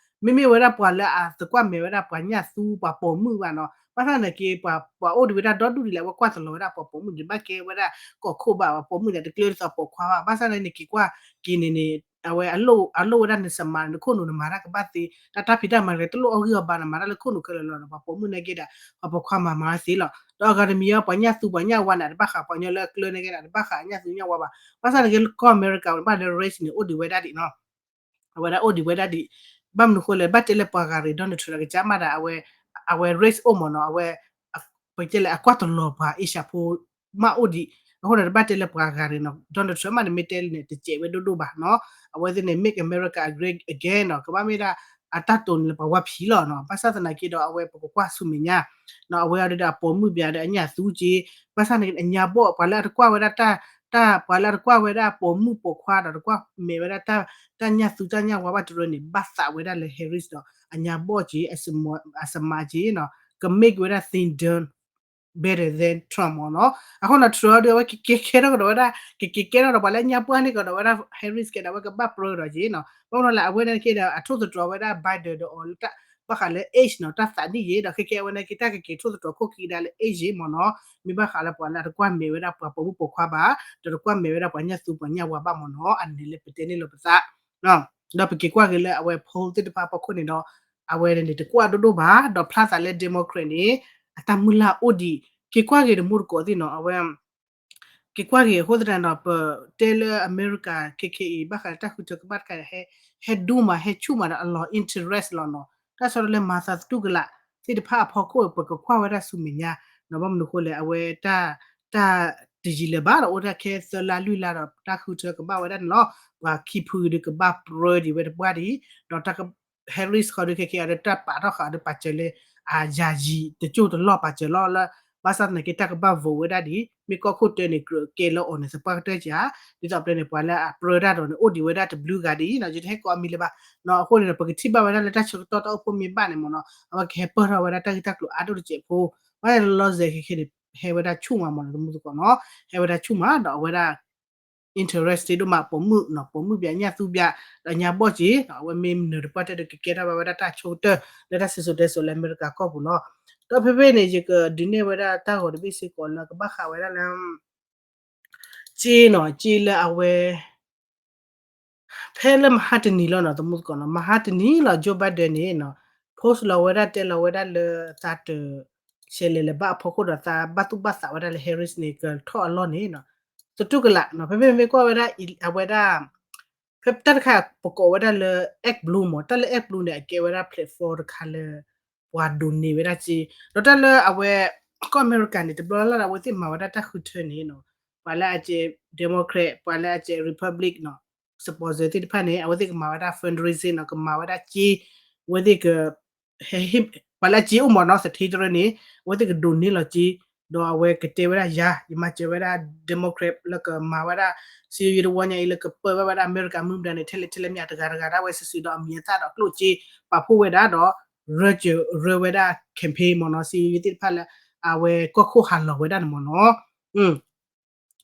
မ့မ့ၢ်ဝဲဒၣ်ပှၤလၢအတကွၢ်မဲာ်ဝဲဒၣ်ပှၤညၣ်သူပှၤပိာ်မုၣ်ဘၣ်နီၤ, ဘၣ်ဆၣ်သနာ်က့ ပှၤအိၣ်ဒံးဝဲဒၣ်ဒီဒူၣ်ဒံးလၢအဝဲကွၢ်တလီၤဝဲဒၣ်ပှၤပိာ်မုၣ်န့ၣ် ဘၣ်ကဲဝဲဒၣ်ကီၢ်ခိၣ်ဘၣ် ပှၤပိာ်မုၣ်န့ၣ် တကျၢၤဒ်သိးပိာ်ခွါဘၣ်, ဘၣ်ဆၣ်န့ၣ် နက့ၤကွၢ်က့ၤန့ၣ်န့ၣ် အဝဲအလိၣ်ဝဲဒၣ်နစမး နခိၣ်နူာ်နမၤတၢ်ကဘၣ်သ့, တၢ်တၢ်ဖံးတၢ်မၤတဂ့ၤ တလိၣ်အီၣ်ဂံၢ်အီၣ်ဘါ နမၤတၢ်လၢခိၣ်နူာ်ခဲလၢာ်လီၤဒီး ပှၤပိာ်မုၣ်နာ်က့ဒီး ပှၤပိာ်ခွါမၤမၤသ့လီၤ. ဒီးအဂၤတမံၤအံၤ ပှၤညၣ်သူပှၤညၣ်ဝါန့ၣ် တဘၣ်ဃးပှၤကညီလၢအကျၢၤနာ်က့ဒီး တဘၣ်ဃးညၣ်သူညၣ်ဝါဘၣ်, ဘၣ်ဆၣ်သနာ်က့ ကီၢ်အမဲရကၤန့ၣ် ဘၣ်လၢ race န့ၣ် အိၣ်ဒံးဝဲဒၣ်ဒံးနီၤ အဝဲဒၣ်အိၣ်ဒံးဝဲဒၣ်ဒံး, ဘၣ်မနုၤဃိလဲၣ် ဘၣ်တဲလၢပှၤဂၤရ့ၣ် Donald Trump ဒီးကစၢ်မးဒီး အဝဲ အဝဲ race အိၣ်မ့ၢ်နီၤ, အဝဲ ပတဲလၢအကွၢ်တလီၤပှၤ Asia ဖိမးအိၣ်ဒံး, အဃိန့ၣ် တဘၣ်တဲလၢပှၤဂၤရ့ၣ်နီၤ Donald Trump မးန့ၣ် မ့ၢ်တဲလၢန့ၣ် တစဲးဝဲဒိၣ်ဒိၣ်ဘၣ်နီၤ, အဝဲသ့ၣ်န့ၣ် make America great again နီၤ, ကဘၣ်မ့ၢ်ဒၣ်အတၢ်တိာ်န့ၣ်လၢပှၤဝါဖံးလီၤနီၤ, ဘၣ်ဆၣ်သနာ်က့ဒီး အဝဲပကကွၢ်ဆူမဲာ်ညါ နီၤ အဝဲအံၤဒီးအပိာ်မုၣ်ဘၣ်ဒီးအညၣ်သူက့, ဘၣ်ဆၣ်န့ၣ် အညါဘီၣ် ပှၤလၢအတကွၢ်ဝဲဒၣ်တၢ် တၢ် ပှၤလၢအတကွၢ်ဝဲဒၣ်ပိာ်မုၣ်ပိာ်ခွါဒီးတကွၢ်မဲာ်ဝဲဒၣ် တၢ်ညၣ်သူတၢ်ညၣ်ဝါဘၣ်တရၢန့ၣ် ဘၣ်သးဝဲဒၣ်လၢ Harris ဒီး အညါဘီၣ်က့ အစမးက့နီၤ က make ဝဲဒၣ် thing done better than Trump မ့ၢ်နီၤ, အဃိနီၤ Trump ဒီး အဝဲကကဲကဲထီၣ်ကဒီးဝဲဒၣ် ကကဲကဲထီၣ်ဒီးပှၤလၢအညါပှၢ်န့ၢ်ကဒီးဝဲဒၣ် Harris ကဲဒီး အဝဲကဘၣ်ပြၢဒီးက့နီၤ, ဘၣ်မနုၤလဲၣ် အဝဲန့ၣ်က့ဒီး အထိၣ်သတြီၤဝဲဒၣ် Biden ဒီးအီၤလၢတၢ် ဘၣ်ဃးလၢ age နီၤ တၢ်သးနံၣ်ယ့ၤ ဒီးခဲကဲအဝဲန့ၣ်က့ တၢ်ကက့ၤထိၣ်သတြီၤခိၣ်ခံကဒါလၢ age ယ့ၤမ့ၢ်နီၤ, မ့ၢ်ဘၣ်ဃးလၢပှၤလၢအတကွၢ်မဲာ်ဝဲဒၣ်ပှၤပိာ်မုၣ်ပိာ်ခွါဘၣ် ဒီးတကွၢ်မဲာ်ဝဲဒၣ်ပှၤညၣ်သူပှၤညၣ်ဝါဘၣ်မ့ၢ်နီၤ, အန့ၣ်လၢပတဲန့ၢ်လီၤပသး ဒီးပက့ၤကွၢ်က့ၤလၢအဝဲ poll သ့ၣ်တဖၣ်အဖီခိၣ်န့ၣ်ဒီး အဝဲန့ၣ်တကွၢ်ဒိၣ်ဒိၣ်ဘၣ် ဒီးဖျါသးလၢ Democrat န့ၣ် အတၢ်မုၢ်လၢ်အိၣ်ဒံး က့ၤကွၢ်က့ၤတမူတကိးသ့ၣ်နီၤ အဝဲ က့ၤကွၢ်က့ၤအဃိသတးဒီး ပတဲလၢအမဲရကၤ ခဲခဲအံၤ ဘၣ်ဃးလၢတၢ်ဃုထၢကဘၣ်တခါ ဟဲဒူမး ဟဲဆူၣ်မးဒီးအလီၤ interest လီၤနီၤ, တၢ်ဆီတလဲမၤသးသတူၢ်ကလာ်သ့ၣ်တဖၣ်အဖီခိၣ် ပကကွၢ်ဝဲဒၣ်ဆူမဲာ်ညါနီၤ, ဘၣ်မနုၤဃိလဲၣ် အဝဲတၢ် တၢ်တယံာ်လၢၤဘၣ်ဒီး အိၣ်ဒၣ်ခဲသၢလါလွံၢ်လါဒီး တၢ်ဃုထၢကဘၣ်ဝဲဒၣ်န့ၣ်လီၤ, ပှၤခံဖုဒုးကဘၣ်ပြၢဒံးဝဲတပှၢ်ဒံး, ဒီးတၢ် Harris ဃီဒုးခဲခဲအံၤဒီး တၢ်ပာ်ထီၣ်ဃာ်ဒီးပာ်စၢၤလၢ အယၤယံၤတကၠိၢ်တလီၢ်ပာ်စၢၤလီၤလၢ ဘၣ်ဆၣ်သနာ်က့တၢ်ကဘၣ် vote ဝဲဒၣ်ဒံး မ့ၢ်ကီၢ်ခိၣ်တၢန့ၣ် ကြၢးကဲလၢအီၤန့ၣ် သပှၢ်ကတၢၢ်ဧါ, ဒ်သိးပတဲန့ၣ် ပှၤလၢအပြၢတၢ်ဒီးန့ၣ် အိၣ်ဒံးဝဲဒၣ်တဘျုးဂၤဒ်အံၤနီၤ, ယတဟဲကိးအမံၤလၢၤဘၣ်နီၤ, အဃိန့ၣ်ဒီး ပကထံၣ်ဘၣ်ဝဲဒၣ်လၢတၢ်ဆၢကတီၢ်တၢ်အိၣ်ဖှိၣ်မ့ၢ်ဘၣ်န့ၣ်မ့ၢ်နီၤ အဝဲကဟဲပၢၢ်ထီၣ်ဝဲဒၣ်တၢ်ဂ့ၢ်တၢ်ကျိၤအါဒိၣ်တစဲးဖိ, ဘၣ်လီၤစဲးခဲခဲန့ၣ် ဟဲဝဲဒၣ်ဆူၣ်မးမ့ၢ်နီၤ တမူသကိးနီၤ, ဟဲဝဲဒၣ်ဆူၣ်မးဒီးအဝဲဒၣ် interest ဒိၣ်မး ပိာ်မုၣ်နီၤ ပိာ်မုၣ်ဘၣ်ညၣ်သူဘၣ် ဒီးညါဘီၣ်က့ၤ အဝဲမ့ၢ်နၢၤတပှၢ်တၢၢ်ဒီးကကဲထီၣ်ဘၣ်ဝဲဒၣ်တၢ်ဆိကတၢၢ် လၢတၢ်စံၣ်စိၤတဲစိၤလၢအမဲရကၤကီၢ်ပူၤလီၤ, ဒီးဖဲဖဲန့ၣ် ယကဒုးနဲၣ်ဝဲဒၣ်တၢ်ဂီၤတဘ့ၣ်စ့ၢ်ကီးလၢကဘၣ်ဃးဝဲဒၣ်လၢ က့နီၤ က့လၢအဝဲ ဖဲလၢမဟါတနံၤလီၤနီၤ တမူသကိးနီၤ မဟါတနံၤလီၤ Joe Biden န့ၣ်နီၤ post လီၤဝဲဒၣ်တဲလီၤဝဲဒၣ်လၢသးတ ဆဲးလဲၤလၢၤဘၣ်အဖီခိၣ်ဒီးသးဘၣ်သူၣ်ဘၣ်သးဝဲဒၣ်လၢ Harris န့ၣ် ကထီၣ်အလီၢ်န့ၣ်နီၤ သတူၢ်ကလာ်နီၤ ဖဲဖဲမ့ၢ်ကွၢ်ဝဲဒၣ် အဝဲဒၣ် ဖဲတၢ်တခါပကိးဝဲဒၣ်လၢ Act Blue မ့ၢ် တၢ်လၢ Act Blue န့ၣ် အကဲဝဲဒၣ် platform တခါလၢ ပှၤဒိးန့ၢ်ဝဲဒၣ်စ့ ဒီးတၢ်လၢအဝဲ ကီၢ်အမဲရကၤန့ၣ် တဘျီလၢ်လၢ်ဒီးအဝဲသ့ၣ်မၤဝဲဒၣ်တၢ်ဃုထၢန့ၣ်နီၤ ပှၤလၢအကဲ Democrat ပှၤလၢအကဲ Republic နီၤ supporter သ့ၣ်တဖၣ်န့ၣ် အဝဲသ့ၣ်ကမၤဝဲဒၣ် fundraising နီၤ ကမၤဝဲဒၣ်စ့ အဝဲသ့ၣ်က ပှၤလၢအစ့အိၣ်မ့ၢ်နီၤ သထ့တရၢန့ၣ် အဝဲသ့ၣ်ကဒိးန့ၢ်လီၤစ့ ဒီးအဝဲကတဲဝဲဒၣ်ယၤ ယမၤစၢၤဝဲဒၣ် Democrat လၢကမၤဝဲဒၣ် စံယိယိတဝီညါအံၤ လၢကပၢဝဲဒၣ်အမဲရကၤမူဒါန့ၣ် ထဲလဲၣ်ထဲလဲၣ်မ့ၢ်တဂၤတဂၤဒၣ်ဝဲစုာ်စုာ်ဒီး အမံၤအသၣ်ဒီးကျိၣ်စ့ ပာ်ဖှိၣ်ဝဲဒၣ်ဒီး ရၢစၢၤရၢဝဲဒၣ် campaign မ့ၢ်နီၤ စံယိယိသ့ၣ်တဖၣ်လၢ အဝဲကီၢ်ခိၣ်ဟးလီၤဝဲဒၣ်န့ၣ်မ့ၢ်နီၤ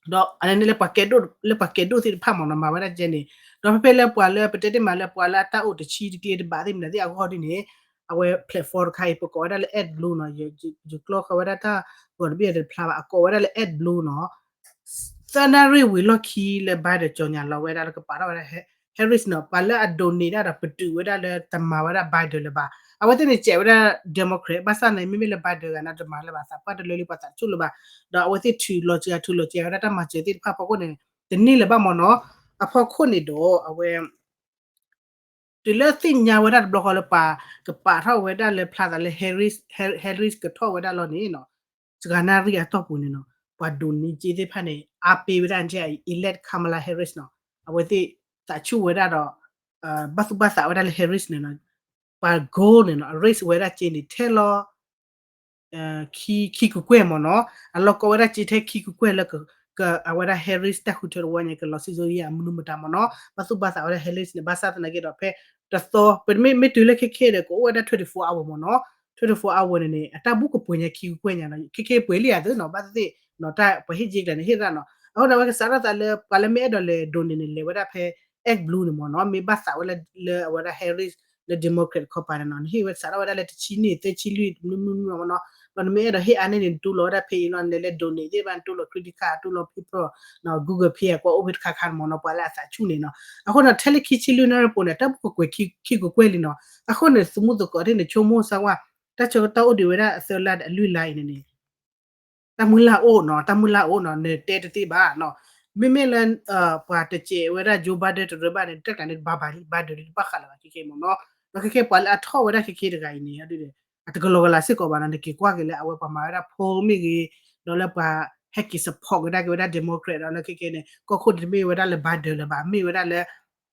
ဒီးအန့ၣ်လၢပှၤကဲဒိၣ် လၢပှၤကဲဒိၣ်သ့ၣ်တဖၣ်မ့ၢ်နီၤ မၤဝဲဒၣ်ကဲန့ၣ် ဒီးဖဲဖဲလၢပှၤလၢပတဲတ့ၢ်မးလၢပှၤလၢအတၢ်အိၣ်တဆံတကျ့တဘးသ့ၣ်မနုၤသ့ၣ်အဂီၢ်ဒ်န့ၣ် အဝဲ platform တခါအံၤ ပကိးဝဲဒၣ်လၢ Act Blue နီၤ ယကျီဃီဝဲဒၣ်တၢ်ဂီၤတဘ့ၣ်တဖျါဘၣ် အကိးဝဲဒၣ်လၢ Act Blue နီၤ သၢနၣ်ရံၣ်ဝံၤလီၢ်ခံလၢ Biden ကၠီညါလီၤဝဲဒၣ်လၢကပာ်ထီၣ်ဝဲဒၣ် Harris နီၤ ပှၤလၢအဒိးန့ၢ်ဒၣ်ဒီး ပတုာ်ဝဲဒၣ်လၢတမၤဝဲဒၣ် Biden လၢၤဘၣ် အဝဲသ့ၣ်န့ၣ်စဲးဝဲဒၣ် Democrat ဘၣ်ဆၣ်န့ၣ် မ့မ့ၢ်လၢ Biden ဂၤန့ၣ် တမၤလၢၤဘၣ် သးပှၢ်တလၢလံ ပှၤသးတဆူၣ်လၢၤဘၣ် ဒီးအဝဲသ့ၣ်ထုးလီၤစှၤထုးလီၤစှၤဝဲဒၣ်တၢ်မၤစၢၤသ့ၣ်တဖၣ်ဖီခိၣ်န့ၣ် တန့ၢ်လၢၤဘၣ်မ့ၢ်နီၤ အဖီခိၣ်န့ၣ်ဒီး အဝဲ တုၤလၢသ့ၣ်ညါဝဲဒၣ်တဘျီဃီလၢပှၤကပာ်ထီၣ်ဝဲဒၣ်လၢဖျါသးလၢ Harris Harris ကထီၣ်ဝဲဒၣ်လီၤန့ၣ်နီၤ စှၤနၣ်ရံၣ်အတီၢ်ပူၤန့ၣ်နီၤ ပှၤဒိးန့ၢ်စ့သ့ၣ်တဖၣ်န့ၣ် အါပ့ၤဝဲဒၣ် elect Kamala Harris နီၤ အဝဲသ့ၣ်သးဆူၣ်ဝဲဒၣ်ဒီး ဘၣ်သူၣ်ဘၣ်သးဝဲဒၣ်လၢ Harris န့ၣ်နီၤ ပှၤ goal န့ၣ်နီၤ raise ဝဲဒၣ်စ့န့ၣ် ထဲလီၤ ခံ ခံကကွဲၢ်မ့ၢ်နီၤ အလီၢ်ကီဝဲဒၣ်စ့ထဲခံကကွဲၢ်လၢ အဝဲဒၣ် Harris တၢ်ဃုထၢတဝီညါ ကလီၤစံၣ်စိယါအမနုၤမတၤမ့ၢ်နီၤ ဘၣ်သူၣ်ဘၣ်သးဝဲဒၣ် Harris န့ၣ် ဘၣ်ဆၣ်သနာ်က့ဒီး ဖဲတသီ ပမ့ၢ်တုၤလၢခဲခဲဒီး ကအိၣ်ဝဲဒၣ် twenty-four hour မ့ၢ်နီၤ twenty-four hour န့ၣ်န့ၣ် အတၢ်ဘူၣ်ကပှဲၤညါခံကကွဲၢ်ညါနီၤ ခဲကဲပှဲၤလံဧါသ့နီၤ ဘၣ်သ့ၣ်သ့ၣ်နီၤ တၢ်ပှၤဟ့ၣ်က့ၤကျဲန့ၣ် ဟ့ၣ်ရၣ်နီၤ အဃိန့ၣ် အဝဲကစးထီၣ်သးလၢ ပှၤလၢမ့ၢ်အဲၣ်ဒိးလဲၤ donate န့ၣ် လဲၤဝဲဒၣ်ဖဲ ActBlue န့ၣ်မ့ၢ်နီၤ မ့ၢ်ဘၣ်သးဝဲလၢ လၢအဝဲဒၣ် Harris လၢ Democrat တခီပၤန့ၣ်နီၤ နဟ့ၣ်ဝဲစးထီၣ်ဝဲဒၣ်လၢတဆံနံၣ် သၢဆံလွံၢ် မနုၤမနုၤမနီၤ ဒီးနမ့ၢ်အဲၣ်ဒိးဟ့ၣ်အါန့ၢ်န့ၣ် နတူၢ်လိာ်ဝဲဒၣ်ဖဲအံၤလီၤ နလဲၤလဲၤ donate သ့ၣ်တဖၣ် နတူၢ်လိာ် credit card တူၢ်လိာ် PayPal နီၤ Google Pay ကွၢ်အိၣ်ဖဲတခါခါန့ၣ်မနီၤ ပှၤလၢအသးဆူၣ်န့ၣ်နီၤ အဃိန့ၣ် ထဲလၢခံဆံလွံၢ်နၣ်ရံၣ်ပူၤန့ၣ် တၢ်ဘူၣ်ကပှဲၤခံကကွဲၢ်လံနီၤ အဃိန့ၣ် သမူသကိးသ့ၣ်န့ၣ် ဆိကမိၣ်စၢ်ဝဲ တၢ်ဆၢကတီၢ်အိၣ်ဒံးဝဲဒၣ်အသၢလါဒီးအလွံၢ်လါအံၤန့ၣ်န့ၣ် တၢ်မုၢ်လၢ်အိၣ်နီၤ တၢ်မုၢ်လၢ်အိၣ်နီၤ နတဲတသ့ဘၣ်နီၤ မ့မ့ၢ်လၢ ပှၤတစဲးဝဲဒၣ် Joe Biden တရၢဘၣ်န့ၣ် တၢ်ကျးန့ၣ် ဘၣ်ဘၣ်လံ Biden လံ တဘၣ်ဃးလၢၤဘၣ် ခဲကဲမ့ၢ်နီၤ ဒီးခဲကဲပှၤလၢအထီၣ်ဝဲဒၣ်ခဲကဲတဂၤအံၤန့ၣ် အတကလီကလးစ့ၢ်ကီးဘၣ်နီၤ နက့ၤကွၢ်က့ၤလၢအဝဲပှၤမၤဝဲဒၣ် poll မ့ၢ်ဂ့ၤ ဒီးလၢပှၤဟဲက့ၤ support ကဒါက့ၤဝဲဒၣ် Democrat ဒီးလၢခဲကဲန့ၣ် ကီၢ်ခိၣ်န့ၣ်တမ့ၢ်ဝဲဒၣ်လၢ Biden လၢၤဘၣ် မ့ၢ်ဝဲဒၣ်လၢ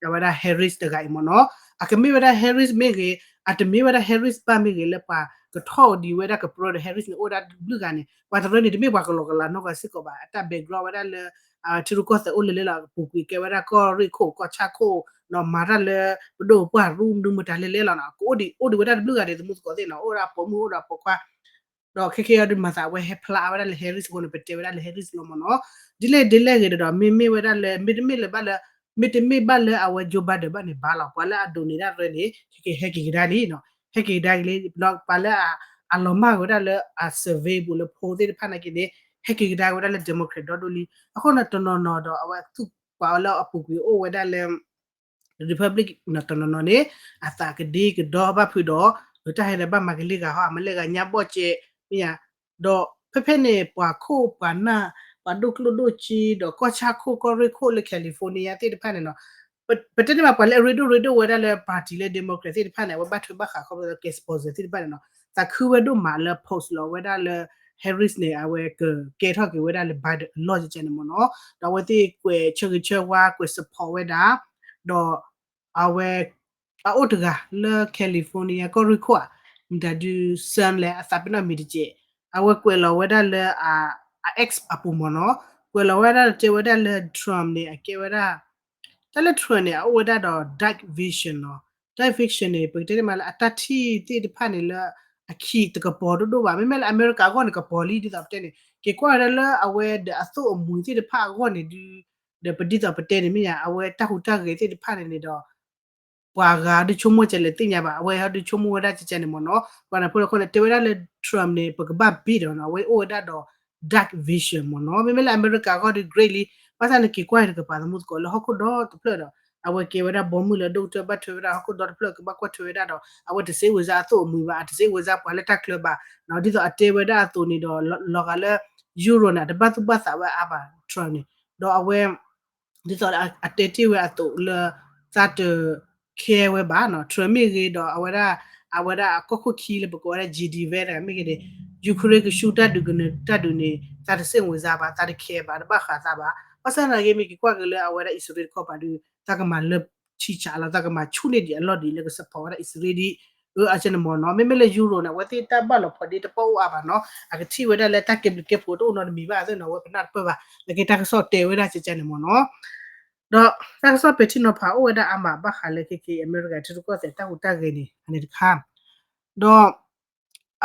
အဝဲဒၣ် Harris တဂၤအံၤမ့ၢ်နီၤ အကမ့ၢ်ဝဲဒၣ် Harris မ့ၢ်ဂ့ၤ အတမ့ၢ်ဝဲဒၣ် Harris ဘၣ်မ့ၢ်ဂ့ၤ လၢပှၤကထီၣ်ဒံးဝဲဒၣ်ကပြၢဒီး Harris န့ၣ် အိၣ်ဝဲဒၣ်တဘျုးဂၤန့ၣ် ပှၤတရၢန့ၣ် တမ့ၢ်ပှၤကလီကလးနီတဂၤစ့ၢ်ကီးဘၣ် အတၢ် background ဝဲဒၣ်လၢ ထံရူၢ်ကီၢ်သဲးအိၣ်လၢလဲၣ်လီၤ ပူၤကွံာ်ကဲဝဲဒၣ်ကီၢ်ရ့ၣ်ခိၣ်ကီၢ်ဆၣ်ခိၣ်နီၤ မၤတၢ်လၢ ပဒိၣ်ပပှၢ်ရူမနုၤမတၤလဲၣ်လဲၣ်လီၤနီၤ ကအိၣ်ဒံး အိၣ်ဒံးဝဲဒၣ်တဘျုးဂၤန့ၣ် သမူသကိးသ့ၣ်နီၤ အိၣ်ဝဲဒၣ်ပိာ်မုၣ်အိၣ်ဒီးပိာ်ခွါ ဒီးခဲကဲအံၤဒုးမၤသးဝဲဟဲဖျါဝဲဒၣ်လၢ Harris အဃိန့ၣ် ပတဲဝဲဒၣ်လၢ Harris လီၤမ့ၢ်နီၤ ဒ်လဲၣ်ဒ်လဲၣ်ဂ့ၤဒီး မ့မ့ၢ်ဝဲဒၣ်လၢ မ့တမ့ၢ်လၢဘၣ်လၢ မ့တမ့ၢ်ဘၣ်လၢအဝဲ Joe Biden ဘၣ်န့ၣ်ဘၣ်လီၤ ပှၤလၢအ donate ဒၣ်ရၢန့ၣ် ခဲကဲဟဲက့ၤကဒါလံနီၤ ဟဲက့ၤကဒါက့ၤလံ ဒီးပှၤလၢအလီၤမၢ်ဝဲဒၣ်လၢအ survey ပူၤလၢ poll သ့ၣ်တဖၣ်နာ်က့န့ၣ် ဟဲက့ၤကဒါက့ၤဝဲဒၣ်လၢ Democrat ဒီဒိၣ်လံ အဃိန့ၣ် တနီၤနီၤဒီး အဝဲသူၣ်ပှၤလၢအပူၤကွံာ်အိၣ်ဝဲဒၣ်လၢ Republic တနီၤနီၤန့ၣ် အသးကဒ့ကဒီဘၣ်ဖုးဒီး တၢ်ဟဲဒီးဘၣ်မၤကလံၤဂၤဟီ အမၤလၢဂၤညါဘီၣ်ကဲး မ့ၢ်ဧါ ဒီးဖဲဖဲန့ၣ် ပှၤခိၣ်ပှၤနၢ် ပှၤဒိၣ်ကျိၣ်ဒိၣ်စ့ ဒီးကီၢ်ဆၣ်ခိၣ်ကီၢ်ရ့ၣ်ခိၣ်လၢ California သ့ၣ်တဖၣ်န့ၣ်နီၤ ပတဲန့ၣ်ဘၣ် ပှၤလၢအရ့ဒိၣ်ရ့ဒိၣ်ဝဲဒၣ်လၢ party လၢ Democrat သ့ၣ်တဖၣ်န့ၣ် အဝဲဘၣ်ထွဲဘၣ်ဃးခီဖျိလၢ ကဲ sponsor သ့ၣ်တဖၣ်န့ၣ်နီၤ သးခုဝဲဒိၣ်မးလၢ post လီၤဝဲဒၣ်လၢ Harris န့ၣ် အဝဲကကဲထီၣ်က့ၤဝဲဒၣ်လၢ Biden အလီၢ်ကဲန့ၣ်မ့ၢ်နီၤ ဒီးအဝဲသ့ၣ်ကွဲးဆၢဂ့ၤဆၢဝါ ကွဲး support ဝဲဒၣ် ဒီး အဝဲ အအိၣ်တဂၤလၢ California ကီၢ်ရ့ၣ်ခိၣ်ဧါ မတၤဒုး Sam လဲၣ် အသးပ့ၤနီၣ်မံၤတကဲး အဝဲကွဲးလီၤဝဲဒၣ်လၢ အ X အပူၤမ့ၢ်နီၤ ကွဲးလီၤဝဲဒၣ်တဲဝဲဒၣ်လၢ Trump န့ၣ် အကဲဝဲဒၣ် တၢ်လၢ Trump န့ၣ် အအိၣ်ဝဲဒၣ်ဒီး dark vision နီၤ dark vision န့ၣ် ပကတဲန့ၣ်မးလၢအတၢ်ထံၣ်သ့ၣ်တဖၣ်န့ၣ်လၢ အခံတကပီၤဒိၣ်ဒိၣ်ဘၣ် မ့မ့ၢ်လၢအမဲရကၤအဂီၢ်န့ၣ် ကပီၤလံ ဒ်သိးပတဲန့ၣ် က့ၤကွၢ်ဝဲဒၣ်လၢအဝဲဒီးအသိၣ်အမှံၤသ့ၣ်တဖၣ်အဂီၢ်န့ၣ်ဒုး ဒီးပဒ်သိးပတဲန့ၣ်မ့ၢ်ဧါ အဝဲတၢ်ဟူးတၢ်ဂဲၤသ့ၣ်တဖၣ်န့ၣ်န့ၣ်ဒီး ပှၤဂၤဒုးဆိကမိၣ်ကလဲၣ်သ့ၣ်ညါဘၣ် အဝဲဟဲဒုးဆိကမိၣ်ဝဲဒၣ်ကဲန့ၣ်မ့ၢ်နီၤ ပှၤန့ၣ်ဖိလၢခိၣ်န့ၣ် တဲဝဲဒၣ်လၢ Trump န့ၣ် ပကဘၣ်ဘ့ၣ်ဒီးနီၤ အဝဲအိၣ်ဝဲဒၣ်ဒီး dark vision မ့ၢ်နီၤ မ့မ့ၢ်လၢအမဲရကၤအဂီၢ်ဒုး great လံ ဘၣ်ဆၣ်န့ၣ်က့ၤကွၢ်တကပၤသမူသကိးလၢဟီၣ်ခိၣ်ဒီတဖျၢၣ်ဒီး အဝဲကဲဝဲဒၣ်ဘီမုၢ်လၢအဒိၣ်ကတၢၢ်ဘၣ်ထွဲဝဲဒၣ်ဟီၣ်ခိၣ်ဒီတဖျၢၣ်ကဘၣ်ကွၢ်ထွဲဝဲဒၣ်ဒီး အဝဲတစ့ဝဲစါအသိၣ်အမှံၤဘၣ် အတစ့ဝဲစါပှၤလၢတၢ်ချၢဘၣ် ဒ်သိးအတဲဝဲဒၣ်အသိးန့ၣ်ဒီး လီၤဂာ်လၢ Europe န့ၣ် အတဘၣ်သူၣ်ဘၣ်သးဝဲအါဘၣ် Trump န့ၣ် ဒီးအဝဲ ဒ်သိးအတဲတ့ၢ်ဝဲအသိးလၢ သးတ care ဝဲဘၣ်နီၤ Trump မ့ၢ်ဂ့ၤဒီးအဝဲဒၣ် အဝဲဒၣ်အကီၢ်ခိၣ်ခံလၢပကိးဝဲဒၣ် J D Vance တဂၤမ့ၢ်ဂ့ၤန့ၣ် Ukraine ကဆူတၢ်ဒုးကနၢၤတၢ်ဒုးန့ၣ် သးတစ့ၣ်ဝင်စားဘၣ် သးတ care ဘၣ် တဘၣ်ဃးသးဘၣ် ဘၣ်ဆၣ်သနာ်က့ မ့ၢ်က့ၤကွၢ်က့ၤလၢအဝဲဒၣ်အံၣ်စရ့လးတခီပၤဒုး သးကမၤလၢထံဆးလီၤ သးကမၤဆူၣ်န့ၢ်ဒံးအလီၢ်ဒံးလၢက support ဝဲဒၣ်အံၣ်စရ့လးဒ် အကန့ၣ်မ့ၢ်နီၤ မ့မ့ၢ်လၢ Europe န့ၣ် အဝဲသ့ၣ်တၢ်ဘၣ်လီၤဖီဒ့တပီၢ်အိၣ်အါဘၣ်နီၤ အကထံၣ်ဝဲဒၣ်လၢတၢ်ကဲဘျုးကဲဖှိၣ်တအိၣ်နီတမံၤဘၣ်အသိးနီၤ အဝဲပနၢ်တပၢၢ်ဘၣ် လၢက့တၢ်ကစီၣ်တဲဝဲဒၣ်ကဲန့ၣ်မ့ၢ်နီၤ ဒီးတၢ်ကစီၣ်ပဲာ်ထံနီၤဖးအိၣ်ဝဲဒၣ်အါမး ဘၣ်ဃးလၢခဲက့ၤအမဲရကၤထံရူၢ်ကီၢ်သဲးတၢ်ဟူးတၢ်ဂဲၤန့ၣ် အန့ၣ်တခါ ဒီး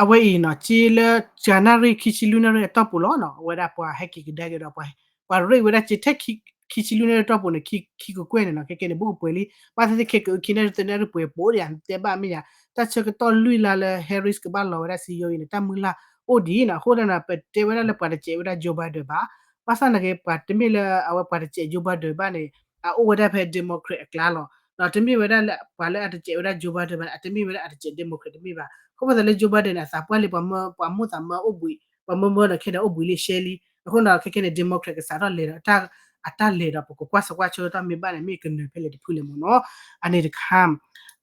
အဝဲအံၤနီၤ က့လၢ တနၣ်ရံၣ်ခံဆံလွံၢ်နၣ်ရံၣ်အတီၢ်ပူၤလီၤနီၤ အဝဲဒၣ်ပှၤဟဲက့ၤကဒါက့ၤဒီး ပှၤရ့ၣ်ဝဲဒၣ်က့ထဲခံဆံလွံၢ်နၣ်ရံၣ်တီၢ်ပူၤန့ၣ် ခံကကွဲၢ်န့ၣ်နီၤ ခဲကဲန့ၣ် ဘူးကပှဲၤလံ ဘၣ်သ့ၣ်သ့ၣ်ခဲကအုခံနၣ်ရံၣ်သၢနၣ်ရံၣ်ပှဲၤပိာ်ဒံး တဲဘၣ်မ့ၢ်ယါ တၢ်ဆၢကတီၢ်လွံၢ်လါလၢ Harris ကဘၣ်လီၤဝဲဒၣ်စံယိအံၤန့ၣ် တၢ်မုၢ်လၢ်အိၣ်ဒံးနီၤ အဃိသတးန့ၣ် ပတဲဝဲဒၣ်လၢပှၤတစဲးဝဲဒၣ် Joe Biden ဘၣ် ဘၣ်ဆၣ်သနာ်က့ ပှၤတမ့ၢ်လၢအဝဲပှၤတစဲး Joe Biden ဘၣ်န့ၣ် အအိၣ်ဝဲဒၣ်ဖဲ Democrat အကျါလီၤ ဒီးတမ့ၢ်ဝဲဒၣ်လၢပှၤလၢအတစဲးဝဲဒၣ် Joe Biden ဘၣ်န့ၣ် အတမ့ၢ်ဝဲဒၣ်အတစဲး Democrat တမ့ၢ်ဘၣ် အဃိသတးလၢ Joe Biden န့ၣ် အသးပှၢ်လံ ပှၤမၢသးမၢအိၣ်ဘှံး ပှၤမၢမၢဒီးခဲဒီးအိၣ်ဘှံးလံရှဲလံ အဃိန့ၣ် ခဲကဲန့ၣ် Democrat ကစးထီၣ်လဲၤဒီး အတၢ်လဲၤဒီး ပကကွၢ်ဆၢကွၢ်ဆၢကတီၢ်မ့ၢ်ဘၣ်န့ၣ် မ့ၢ်ကနၢၤဖဲလဲၣ်တဖုလဲၣ်မ့ၢ်နီၤ အန့ၣ်တခါ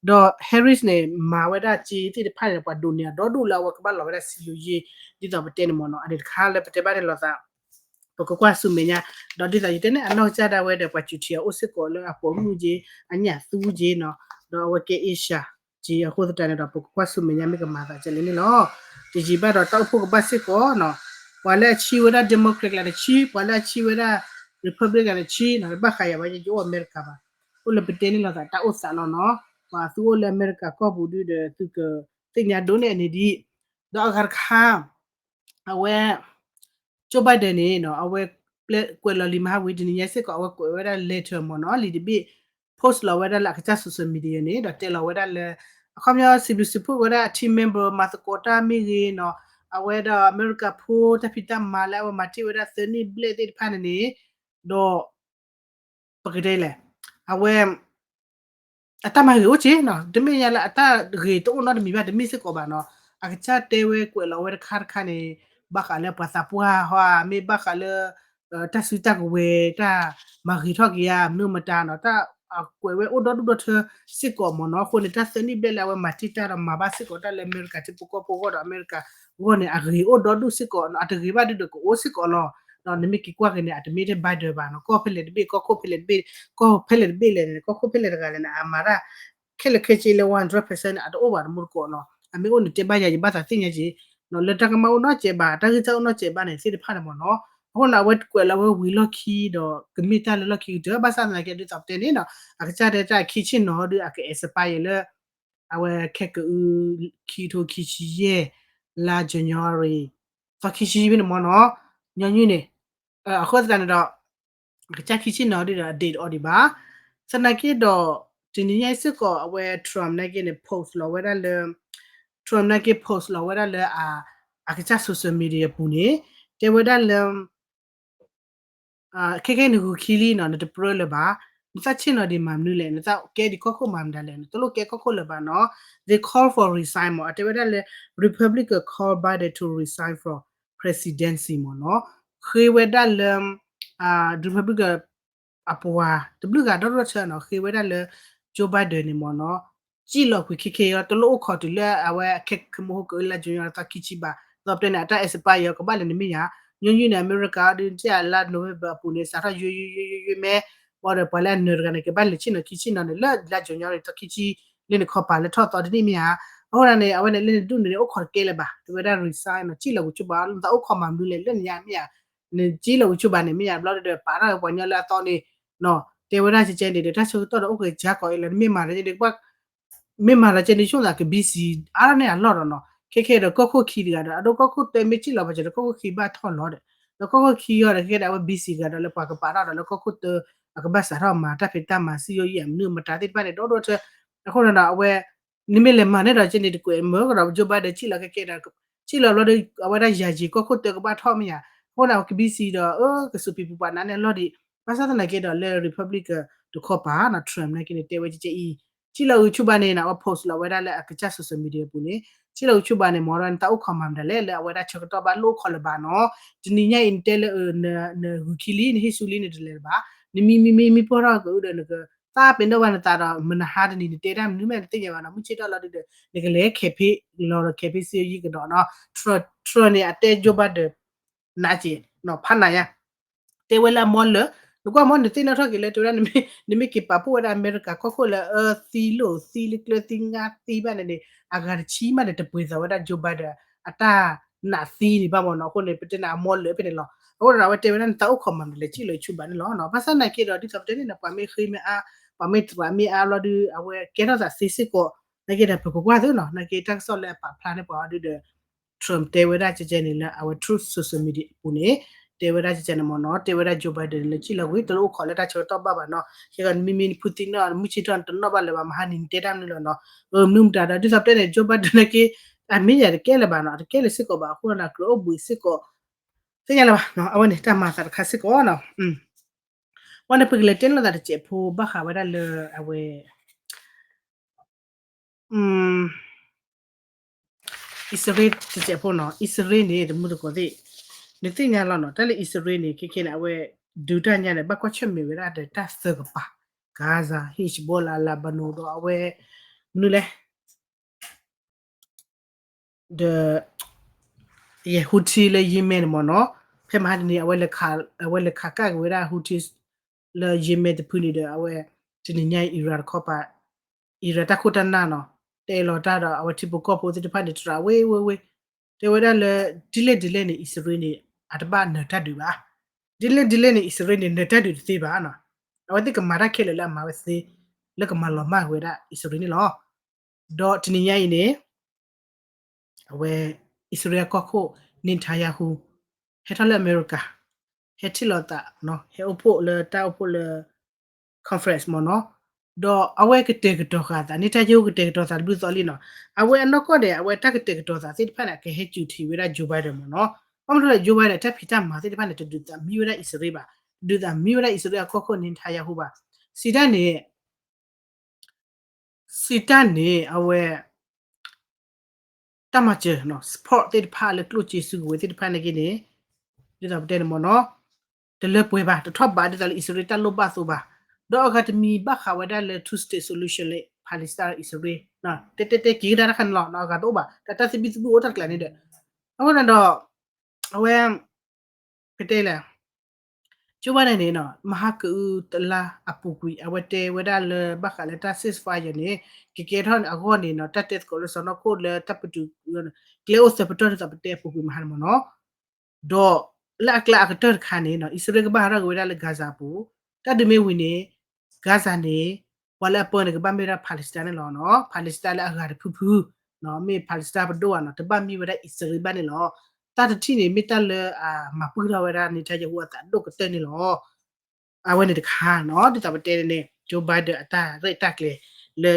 ဒီး Harris န့ၣ် မၤဝဲဒၣ်က့သ့ၣ်တဖၣ်န့ၣ် ပှၤဒိးန့ၢ်အဒီဒူၣ်လၢအဝဲကဘၣ်လီၤဝဲဒၣ်စံယိယ့ ဒ်သိးပတဲန့ၣ်မ့ၢ်နီၤ အန့ၣ်တခါလၢပတဲဘၣ်န့ၣ်လိာ်သး ပကကွၢ်ဆူမဲာ်ညါ ဒီးဒ်သိးယတဲန့ၣ် အနီၢ်ကစၢ်ဒၣ်ဝဲဒီး ပှၤစူၤထံအအိၣ်စ့ၢ်ကီးလၢအပိာ်မုၣ်က့ အညၣ်သူက့နီၤ ဒီးအဝဲကဲ Asia က့အဃိသတးန့ၣ်ဒီး ပကကွၢ်ဆူမဲာ်ညါမ့ၢ်ကမၤသးဒ်လဲၣ်န့ၣ်လီၤ. တယံာ်ဘၣ်ဒီးတၢ်အိၣ်ဖှိၣ်ကဘၣ်စ့ၢ်ကီးနီၤ ပှၤလၢအဆံးဝဲဒၣ် Democrat ကျါန့ၣ်ဆံး ပှၤလၢအဆံးဝဲဒၣ် Republican န့ၣ်ဆံးနီၤ တဘၣ်ဃးယၤဘၣ် ယအိၣ်အမဲရကၤဘၣ် အိၣ်လၢပတဲန့ၣ်လိာ်သးတၢ်အိၣ်သးလီၤနီၤ ပှၤသုအိၣ်လၢအမဲရကၤကီၢ်ပူၤဒုဒီး သုကသ့ၣ်ညါဒိၣ်န့ၢ်အန့ၣ်ဒ် ဒီးအဂၤတခါ အဝဲ Joe Biden န့ၣ်နီၤ အဝဲ ကွဲးလီၤလံာ်မဟါဝံၤ တနံၤညါစ့ၢ်ကီး အဝဲကွဲးဝဲဒၣ် letter မ့ၢ်နီၤ လံာ်တဘ့ၣ် post လီၤဝဲဒၣ်လၢအကစၢ် social media န့ၣ် ဒီးတဲလီၤဝဲဒၣ်လၢ အခီပညီစံးဘျုးစံးဖှိၣ်ဝဲဒၣ်အ team member မၤသကိးတၢ်မ့ၢ်ဂ့ၤနီၤ အဝဲဒီးအမဲရကၤဖိတၢ်ဖံးတၢ်မၤလၢအဝဲမၤတ့ၢ်ဝဲဒၣ် သၢနံၣ်ဘျဲၣ်သ့ၣ်တဖၣ်န့ၣ်န့ၣ် ဒီး ပကတဲလဲၣ် အဝဲ အတၢ်မၤဂ့ၤအိၣ်က့နီၤ တမ့ၢ်ညါလၢအတၢ်ဂ့ၤတအိၣ်နီတမံၤဘၣ် တမ့ၢ်စ့ၢ်ကီးဘၣ်နီၤ အကစၢ်တဲဝဲကွဲးလီၤဝဲတခါတခါန့ၣ် ဘၣ်ဃးလၢပှၤသးပှၢ်ဟီ မ့ၢ်ဘၣ်ဃးလၢ တၢ်စုတၢ်ကဝဲၤ တၢ်မၤဂ့ၤထီၣ်က့ၤဧါ မနုၤမတၤနီၤ တၢ်ကွဲးဝဲအိၣ်ဒီဒူၣ်ဒီထၢစ့ၢ်ကီးမ့ၢ်နီၤ အဃိန့ၣ် တၢ်သၢနံၣ်ဘျဲၣ်လၢအဝဲမၤတ့ၢ်တၢ်ဒီးမၤဘၣ်စ့ၢ်ကီးတၢ်လၢအမဲရကၤထံဖိကီၢ်ဖိအဂီၢ်ဒီးအမဲရကၤအဂီၢ်န့ၣ် အဂ့ၤအိၣ်ဒီဒူၣ်စ့ၢ်ကီးနီၤ အတဂ့ၤဘၣ်ဒုဒီးကအိၣ်စ့ၢ်ကီးလီၤ ဒီးနမ့ၢ်က့ၤကွၢ်က့ၤန့ၣ် အတမ့ၢ်ထဲ Biden ဘၣ်နီၤ ကီၢ်ဖဲလဲၣ်တဘ့ၣ် ကီၢ်ခိၣ်ဖဲလဲၣ်တဘ့ၣ် ကီၢ်ဖဲလဲၣ်တဘ့ၣ်လဲၣ်န့ၣ် ကီၢ်ခိၣ်ဖဲလဲၣ်တဂၤလဲၣ်န့ၣ် အမၤတၢ် ခဲလၢာ်ခဲဆ့လၢ one hundred percent န့ၣ် အတအိၣ်ဘၣ်တမူတကိးနီၤ အမ့ၢ်အိၣ်န့ၣ်တဲဘၣ်ယၤ ယဘၣ်သးသ့ၣ်ညါက့ၤ လၢတၢ်ကမၣ်အိၣ်နီတစဲးဘၣ် တၢ်ဂံၢ်စၢ်အိၣ်နီတစဲးဘၣ်န့ၣ် သ့ၣ်တဖၣ်န့ၣ်မ့ၢ်နီၤ အဃိန့ၣ် အဝဲကွဲးလီၤဝဲဝံၤလီၢ်ခံဒီး ကမ့ၢ်တၢ်လၢလီၢ်ခံကတၢၢ် ဘၣ်ဆၣ်သနာ်က့ဒ်သိးပတဲန့ၣ်နီၤ အကစၢ်တဲတၢ်ခံဆံနီၤဒု အက expire လၢ အဝဲခဲကအု ခံကထိခံဆံယဲၢ် လါ January သီခံဆံဖဲန့ၣ်မ့ၢ်နီၤ ညီနုၢ်န့ၣ် အဃိသတးန့ၣ်ဒီး အကစၢ်ခံဆံနီၤဒုဒီး အ date အီၤဒံးဘၣ် သနာ်က့ဒီး တနံၤညါအံၤစ့ၢ်ကီး အဝဲ Trump နာ်က့န့ၣ် post လီၤဝဲဒၣ်လၢ Trump နာ်က့ post လီၤဝဲဒၣ်လၢ အကစၢ် social media ပူၤန့ၣ် တဲဝဲဒၣ်လၢ ခဲခဲနဂုာ်ခံလံနီၤ နတပြၢလၢၤဘၣ် နသးဆ့ၣ်နီၤဒံးမၤမနုၤလဲၣ် နသးကဲဒံးကီၢ်ခိၣ်မၤမတၤလဲၣ် နတလိၣ်ကဲကီၢ်ခိၣ်လၢၤဘၣ်နီၤ they call for resign မ့ၢ် အတဲဝဲဒၣ်လၢ Republican call Biden to resign from presidency မ့ၢ်နီၤ ဃ့ဝဲဒၣ်လၢ Republican အပှၤတဘျုးဂၤဒီတဆၢနီၤ ဃ့ဝဲဒၣ်လၢ Joe Biden န့ၣ်မ့ၢ်နီၤ စံၣ်လီၤကွံာ်ခဲခဲအံၤ တလိၣ်အိၣ်ခိးတုၤလၢအဝဲခဲကမူဟိကအုလါ January သီခံဆံဘၣ် ဒီးပတဲန့ၣ် အတၢ် expire အံၤ ကဘၣ်လဲၤန့ၣ်မ့ၢ်ယါ ညီနုၢ်န့ၣ် အမဲရကၤအံၤဒုး တၢ်လါ November အပူၤန့ၣ် စးထီၣ်ယွဲယွဲယွဲယွဲယွဲမ့ၢ် ဘၣ်ဒီးပှၤလၢအနၢၤတဂၤန့ၣ် ကဘၣ်လဲၤဆ့ၣ်နီၤခံဆ့ၣ်နီၤန့ၣ် လၢလါ January သီခံဆံ လၢနခီပၤလၢထီၣ်သီတနံၣ်မ့ၢ်ဧါ အဃိန့ၣ် အဝဲန့ၣ်လၢနဒူၣ်န့ၣ် အိၣ်ခိးတကဲလၢၤဘၣ် တဲဝဲဒၣ် resign နီၤ စံၣ်လီၤကွံာ်ဆိဘၣ် နသးအိၣ်ခိးမၤမနုၤလဲၣ် လၢနညါမ့ၢ်ဧါ နစံၣ်လီၤကွံာ်ဆိဘၣ်န့ၣ် မ့ၢ်ဧါ ဘျီဒီးပာ်ထီၣ်ပှၤကညီလၢအသီန့ၣ် တဲဝဲဒၣ်ကဲကဲန့ၣ်ဒီး တၢ်ဆၢကတီၢ်ဒီးအိၣ်က့ၤကါကီးအံၤလၢနမ့ၢ်မၤဒီး မ့ၢ်မၤလီၤကဲန့ၣ်ဆိသးကဘံစံး အါထီၣ်န့ၢ်အလီၢ်ဒီးနီၤ ခဲခဲဒီးကီၢ်ခိၣ်ခံတဂၤဒီး အဒိကီၢ်ခိၣ်တၢမ့ၢ်စံၣ်လီၤပှၤစၢၤဒီး ကီၢ်ခိၣ်ခံဘၣ်ထီၣ်လီၤဒီး ဒီးကီၢ်ခိၣ်ခံအံၤဒီး ခဲခဲဒီးအဝဲဘံစံးတဂၤဒီး လၢပှၤကပာ်ထီၣ်ဒီးလၢကီၢ်ခိၣ်တၢ အကဘၣ်စးထီၣ်မၤတၢ်ဖံးတၢ်မၤစံၣ်ယိယံၢ်အမနုၤမတၤသ့ၣ်တဖၣ်န့ၣ် ဒီဒိၣ်ထၢ အဃိန့ၣ်ဒီးအဝဲ နမ့ၢ်လဲၤမၤန့ၣ်ဒီးကဲန့ၣ်တကွဲးမၢကဒီး Joe Biden စံၣ်လီၤကဲကဲဒီး စံၣ်လီၤဘျီဒီး အဝဲဒၣ်ယၤယံၤကီၢ်ခိၣ်တၢကဘၣ်ထီၣ်မ့ၢ်ဧါ အဃိန့ၣ် အဝဲကဘံစံးဒီး ကစူးပံၤပူၤပှၤနါန့ၣ်အလီၢ်ဒံး ဘၣ်ဆၣ်သနာ်က့ဒီးလၢ Republican တခီပၤနီၤ Trump နာ်က့န့ၣ် တဲဝဲကဲကဲအံၤ စံၣ်လီၤကွံာ်ဆိဘၣ်န့ၣ်နီၤ အဝဲ post လီၤဝဲဒၣ်လၢအကစၢ် social media ပူၤန့ၣ် စံၣ်လီၤကွံာ်ဆိဘၣ်န့ၣ် မ့ၢ်ဒီးနသးအိၣ်ခိးမၤမတၤလဲၣ် လၢအဝဲဒၣ်ဆၢကတီၢ်ဘၣ်လိၣ်အိၣ်ခိးလၢၤဘၣ်နီၤ တနံၤညါအံၤနတဲလၢ နဂုာ်ခံလံ နဟ့ၣ်ဆူလံ နတလဲၤလၢၤဘၣ် နမံမံမံမံပှၢ်ထီၣ်ကအုဒီး နကသးပ့ၤနီၣ်ဘၣ်နသးဒီး မနဟါတနံၤ နတဲတၢ်မနုၤမ့ၢ်တသ့ၣ်ညါဘၣ်နီၤ မုၢ်ဆ့ၣ်ထီၣ်လီၤဒုဒီး နကလဲၤ campaign လီၤဒီး campaign စံၣ်ယံၢ်ကဒီးနီၤ Trump န့ၣ် အတဲ Joe Biden နးက့ၤ ဖးနးယါ တဲဝဲလၢအမီလၢာ် နကွၢ်မီ နသ့ၣ်နီၣ်ထီၣ်က့ၤလၢ တဲဝဲဒၣ် နမ့ၢ်က့ၤပာ်ဖှိၣ်ဝဲဒၣ်အမဲရကၤကီၢ်ခိၣ်လၢအအၢသံလိာ်သံလၢကျၢၤသံငါသံဘၣ်န့ၣ်န့ၣ် အဂၤတဆံမးန့ၣ် တပှ့ၤသးဝဲဒၣ် Joe Biden အတၢ်နးသံန့ၣ်ဘၣ်မ့ၢ်နီၤ အဃိန့ၣ် ပတဲန့ၣ်အမီလၢာ်ဖဲန့ၣ်လီၤ အဃိဒီးအဝဲတဲဝဲဒၣ် နသးအိၣ်ခိးမၤမနုၤလဲၣ် စံၣ်လီၤကွံာ်ဆိဘၣ်န့ၣ်လီၤ ဘၣ်ဆၣ်သနာ်က့ဒီး ဒ်သိးပတဲန့ၣ်နီၤ ပှၤမ့ၢ်ဃ့မ့ၢ်အါ ပှၤမ့ၢ်သရၣ်မ့ၢ်အါဘျီဒု အဝဲကဲထီၣ်သးသ့စ့ၢ်ကီး နာ်က့ဒီး ပကကွၢ်သုနီၤ နာ်က့တၢ်ကစီၣ်လၢအပာ်ဖျါန့ၢ်ပှၤအီၤဒုဒီး Trump တဲဝဲဒၣ်ကဲကဲန့ၣ်လၢအဝဲ Truth Social Media အပူၤန့ၣ် တဲဝဲဒၣ်ကဲကဲန့ၣ်မ့ၢ်နီၤ တဲဝဲဒၣ် Joe Biden လၢစံၣ်လီၤကွံာ် တလိၣ်အိၣ်ခိးလၢတၢ်ဆၢကတီၢ်ဘၣ်ဘၣ်နီၤ ခဲကီးနမံမံနဖုသံနီၣ် မုၢ်ဆ့ၣ်ထီၣ်နတနီၣ်ဘၣ်လၢၤဘၣ် မဟါနံၤနတဲတၢ်မနုၤလီၤနီၤ မနုၤမတၤဒီး ဒ်သိးပတဲန့ၣ် Joe Biden နာ်က့ အမ့ၢ်ယၤတကဲလၢၤဘၣ်နီၤ တကဲလၢၤစ့ၢ်ကီးဘၣ် အဃိဒီးကြၢးအိၣ်ဘှံးစ့ၢ်ကီး သ့ၣ်ညါလၢၤဘၣ် အဝဲန့ၣ် တၢ်မၤသးတခါစ့ၢ်ကီးနီၤ ဝဲန့ၣ်ပကလဲၤတဲလိာ်သးတစဲးဖိ ဘၣ်ဃးဝဲဒၣ်လၢအဝဲ အံၣ်စရ့လးတစဲးဖိနီၤ အံၣ်စရ့လးန့ၣ် တမူတကိးသ့ၣ် နသ့ၣ်ညါလီၤနီၤ တၢ်လၢအံၣ်စရ့လးန့ၣ် ခဲခဲန့ၣ် အဝဲ ဒုးတၢ်ညါန့ၣ် ဘၣ်ကွၢ်ဆၢၣ်မဲာ်ဝဲဒၣ်ဒီးတၢ်သၢကပၤ Gaza Hezbollah Lebanon ဒီးအဝဲ မနုၤလဲၣ် ဒီး ယဲ Houthi လၢ Yemen န့ၣ်မ့ၢ်နီၤ ဖဲမဟါတနံၤ အဝဲလဲၤခးကၣ်က့ၤဝဲဒၣ် Houthi လၢ Yemen တဖုန့ၣ်ဒီး အဝဲ တနံၤညါအံၤ Iran တခီပၤ Iran တၢ်ခိၣ်တၢ်နၢ်နီၤ တဲလီၤတၢ်ဒီး အဝဲထံဖိကီၢ်ဖိသ့ၣ်တဖၣ်န့ၣ် တြးဝ့ဝ့ဝ့ တဲဝဲဒၣ်လၢ ဒ်လဲၣ်ဒ်လဲၣ်န့ၣ် အံၣ်စရ့လးန့ၣ် အတဘၣ်နၢၤတၢ်ဒုးဘၣ် ဒ်လဲၣ်ဒ်လဲၣ်န့ၣ် အံၣ်စရ့လးန့ၣ် နၢၤတၢ်ဒုးတသ့ဘၣ်နီၤ အဝဲသ့ၣ်ကမၤတၢ်ခဲလၢာ်လၢအမၤဝဲသ့ လၢကမၤလီၤမၢ်ဝဲဒၣ်အံၣ်စရ့လးန့ၣ်လီၤ ဒီးတနံၤညါအံၤန့ၣ် အဝဲ အံၣ်စရ့လးကီၢ်ခိၣ် Netanyahu ဟဲထီၣ်လၢအမဲရကၤ ဟဲထံၣ်လိာ်သး ဟဲအိၣ်ဖှိၣ်လၢတၢ်အိၣ်ဖှိၣ်လၢ conference မ့ၢ်နီၤ, ဒီးအဝဲကတဲာ်ကတီၤဃာ်အသး Netanyahu ကတဲာ်ကတီၤသးတဘျုးသီလံနီၤ, အဝဲအနီၢ်ကီၢ်ဒဲး အဝဲတၢ်ကတဲာ်ကတီၤသးသ့ၣ်တဖၣ်န့ၣ် ကဟဲစူၤထံးဝဲဒၣ် Joe Biden မ့ၢ်နီၤ, ဘၣ်မနုၤလဲၣ် Joe Biden တၢ်ဖံးတၢ်မၤသ့ၣ်တဖၣ်န့ၣ် တဒုးသးမံဝဲဒၣ်အံၣ်စရ့လးဘၣ်, တဒုးသးမံဝဲဒၣ်အံၣ်စရ့လးအကီၢ်ခိၣ် Netanyahu ဘၣ်, စံးတၢ်န့ၣ် စံးတၢ်န့ၣ် အဝဲ တၢ်မၤစၢၤ support သ့ၣ်တဖၣ်လၢကျိၣ်စ့စုကဝဲၤသ့ၣ်တဖၣ်န့ၣ်က့န့ၣ် ဒ်သိးပတဲန့ၣ်မ့ၢ်နီၤ, တလၢပှဲၤဘၣ် တထီၣ်ဘးဒ်သိးလၢအံၣ်စရ့လးတၢ်လိၣ်ဘၣ်အသိးဘၣ်, ဒီးအဂၤတမံၤဘၣ်ဃးဝဲဒၣ်လၢ two state solution လၢ Palestine အံၣ်စရ့လး တဲတဲတဲက့ၤကဒါတခါန့ၣ်လီၤ, အဂၤတအိၣ်ဘၣ် တၢ်သဘံၣ်သဘုၣ်အိၣ်တၢ်တကျးန့ၣ်ဒီး အဃိန့ၣ်ဒီး အဝဲ ပတဲလဲၣ် Joe Biden န့ၣ်နီၤ မဟါကအုတလါအပူၤကွံာ် အဝဲတဲဝဲဒၣ်လၢဘၣ်ဃးလၢတၢ် ceasefire န့ၣ် ကကဲထီၣ်န့ၣ်အဂီၢ်န့ၣ်နီၤ တၢ်တဲသကိးလၢစီၢ်နီၤခိၣ်လၢတၢ်ပတုာ် ကျဲအိၣ်သၢပတီၢ်ဒ်သိးပတဲအပူၤကွံာ်မဟါန့ၣ်မ့ၢ်နီၤ, ဒီးလၢအကျါအကတၢၢ်တခါန့ၣ်နီၤ အံၣ်စရ့လးကဘၣ်ဟးထီၣ်က့ၤဝဲဒၣ်လၢ Gaza အပူၤ, တၢ်ဒုးမ့ၢ်ဝံၤန့ၣ် Gaza န့ၣ် ပှၤလၢအပၢန့ၣ် ကဘၣ်မ့ၢ်ဝဲဒၣ် Palestine န့ၣ်လီၤ, Palestine လၢအဂၤတဖုဖု မ့ၢ် Palestine ပဒိၣ်ဘၣ်နီၤ တဘၣ်မ့ၢ်ဝဲဒၣ်အံၣ်စရ့လးဘၣ်န့ၣ်လီၤ. တၢ်တထံၣ်န့ၣ် မ့ၢ်တၢ်လၢအမၤပှုၢ်ထီၣ်ဝဲဒၣ် Netanyahu အသးဒိၣ်ကတၢၢ်န့ၣ်လီၤ. အဝဲန့ၣ်တခါနီၤ ဒ်သိးပတဲန့ၣ် Joe Biden အတၢ်ရဲၣ်တၢ်ကျဲၤလၢ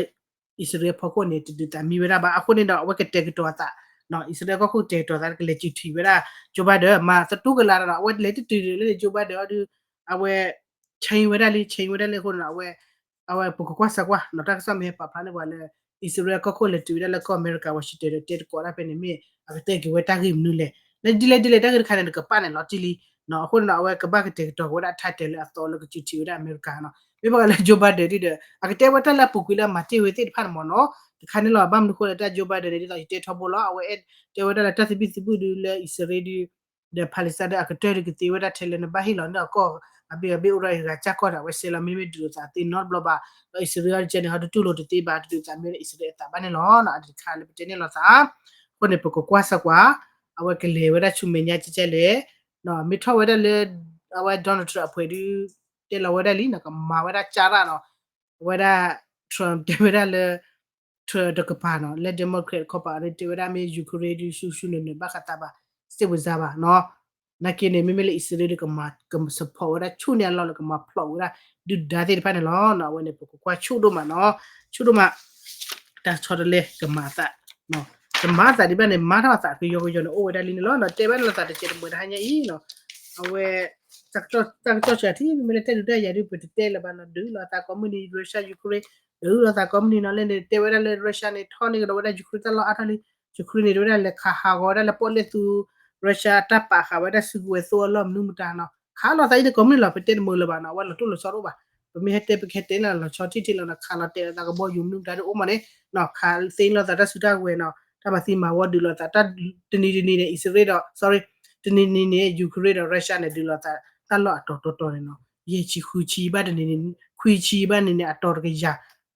အံၣ်စရ့လးဖီခိၣ်န့ၣ် တဒုးသးမံဝဲဒၣ်ဘၣ်. အဃိန့ၣ်ဒီး အဝဲကတဲာ်ကတီၤအသး အံၣ်စရ့လးကီၢ်ခိၣ်တဲာ်ကတီၤသး ကလဲၤစူၤထံးဝဲဒၣ် Joe Biden မၤသတူၢ်ကလာ်ဒီး အဝဲလဲၤတတုၤလၢ Joe Biden အီၤဒီး အဝဲ change ဝဲဒၣ်လံ change ဝဲဒၣ်လံအဃိန့ၣ်ဒီး အဝဲ အဝဲပကကွၢ်စၢၤကွၢ်နီၤ တၢ်ကစီၣ်မ့ၢ်ဟဲပာ်ဖျါန့ၢ်ပှၤလၢ အံၣ်စရ့လးကီၢ်ခိၣ်လဲၤတုၤဝဲဒၣ်လၢကီၢ်အမဲရကၤ Washington ဒီးတဲသကိးဒၣ်ဖဲန့ၣ် မ့ၢ်အကတဲက့ၤဝဲတၢ်ဂ့ၢ်မနုၤလဲၣ်, လၢဒ်လဲၣ်ဒ်လဲၣ်တၢ်ဂ့ၢ်တခါန့ၣ် တကပာ်န့ၣ်လီၤတံၢ်လံ. အဃိန့ၣ်ဒီး အဝဲကဘၣ်ကတဲာ်ကတီၤဝဲဒၣ်အ title လၢအသီလၢကစူၤထံးဝဲဒၣ်အမဲရကၤနီၤ. မ့ၢ်ဘၣ်ဃးလၢ Joe Biden ဒ်ဒီး အကတဲဝဲတၢ်လၢအပူၤကွံာ်လၢအမၤတ့ၢ်ဝဲသ့ၣ်တဖၣ်န့ၣ်မ့ၢ်နီၤ တခါန့ၣ်လီၤ. ဘၣ်မနုၤဃိလၢတၢ် Joe Biden န့ၣ် ဒ်သိးယတဲထီဘိလီၤ အဝဲအဲၣ်တဲဝဲဒၣ်လၢတၢ်သဘံၣ်သဘုၣ်ဒုလၢအံၣ်စရ့လးဒု ဒီး Palestine ဒုအကတၢၢ်ဒုကသ့ဝဲဒၣ်ထဲလၢနဘၣ်ဟ့ၣ်လီၤန့ၢ်အကီၢ် အဘ့ၣ်အဘ့ၣ်အိၣ်ဒီးယဂၤကၢ်ကီၢ်ဒီး အဝဲစဲးလီၤမ့မ့ၢ်ဒုးလိာ်သးသ့နီတဘျီဘၣ်. ဒီးအံၣ်စရ့လးအီၤတကဲန့ၣ် ဟီတတူၢ်လိာ်တသ့ဘၣ် တဒုးသးမ့ၢ်ဝဲဒၣ်အံၣ်စရ့လးအသးဘၣ်န့ၣ်လီၤ. အတခါလၢပတဲန့ၣ်လိာ်သး အဃိန့ၣ် ပကကွၢ်စၢၤကွၢ် အဝဲကလဲၤဝဲဒၣ်ဆူမဲာ်ညါကဲကဲလဲၣ် မ့ၢ်ထီၣ်ဝဲဒၣ်လၢ အဝဲ Donald Trump အပှဲၤဒု တဲလီၤဝဲဒၣ်လံနီၤ ကမၤဝဲဒၣ်ကၢ်ရၣ်နီၤ အဝဲဒၣ် Trump တဲဝဲဒၣ်လၢ Trump တကပၤနီၤ လၢ Democrat တခီပၤ တဲဝဲဒၣ်မ့ၢ် Ukraine ဒုဆူၣ်ဆူၣ်နၢၤနၢၤဘၣ်ဃးသးဘၣ် စံးဝဲစါဘၣ်နီၤ နာ်က့န့ၣ် မ့မ့ၢ်လၢအံၣ်စရ့လးဒုကမၤ က support ဝဲဒၣ်ဆူၣ်န့ၢ်အလီၢ်လၢကမၤဖျိးဝဲဒၣ် ဒုၣ်ဒါသ့ၣ်တဖၣ်န့ၣ်လီၤ. အဝဲန့ၣ် ပကကွၢ်ဆူၣ်ဒိၣ်မးနီၤ ဆူၣ်ဒိၣ်မး တၢ်ဆီတလဲကမၤအသး ကမၤအသးဒံးဘၣ်န့ၣ် မၤထီၣ်အသးကယီကယီန့ၣ် အိၣ်ဝဲဒၣ်လံန့ၣ်လီၤ. တဲဘၣ်န့ၣ်လိာ်သးတစဲးတမှဲၤတဟါညါအံၤနီၤ အဝဲ တၢ်ကစီၣ်စှၤထံ မ့မ့ၢ်လၢတၢ်ဒုးတၢ်ယၤဒု ပတတဲလၢၤဘၣ်နီၤ ဒုးလိာ်သးကိးမုၢ်နံၤ Russia Ukraine ဒုးလိာ်သးကိးမုၢ်နံၤနီၤ လၢန့ၣ် တဲဝဲဒၣ်လၢ Russia န့ၣ် ထီၣ်န့ၢ်ကဒီးဝဲဒၣ် Ukraine တၢ်လီၢ်အါထီၣ်လံ Ukraine န့ၣ် တဲဝဲဒၣ်လဲၤခးဟးဂီၤဝဲဒၣ်လၢပီၣ်လဲၣ်သူ Russia တၢ်ပာ်ဃာ်ဝဲဒၣ်စုကဝဲၤသိအလီၢ်မနုၤမတၤနီၤ ခးလိာ်သးအံၤန့ၣ်ကိးမုၢ်နံၤလီၤ ပတဲတမုာ်လၢၤဘၣ်နီၤ အဝဲလီၤတိၢ်လီၤဆီတအိၣ်ဘၣ် ပမ့ၢ်ဟဲတဲပကဟဲတဲန့ၣ်လီၤဆီထံၣ်ထံၣ်လီၤနီၤ ခးလီၤတဲာ်လိာ်သးကဘီယူၤမနုၤမတၤဒုအိၣ်မးန့ၣ် ခးသ့လိာ်သးတၢ်စုတၢ်ကဝဲၤနီၤ တၢ်မၤသံမၤဝီဒုးလိာ်သး တၢ်တနံၤတနံၤန့ၣ် အံၣ်စရ့လးဒီး sorry တနံၤနံၤန့ၣ် Ukraine ဒီး Russia န့ၣ် ဒုးလိာ်သးတၢ်လီၢ်အတီၤတီၤတီၤန့ၣ်နီၤ ယဲၢ်ဆံဃုဆံဘၣ်တနံၤန့ၣ် ခွံဆံဘၣ်န့ၣ်န့ၣ် အတီၤ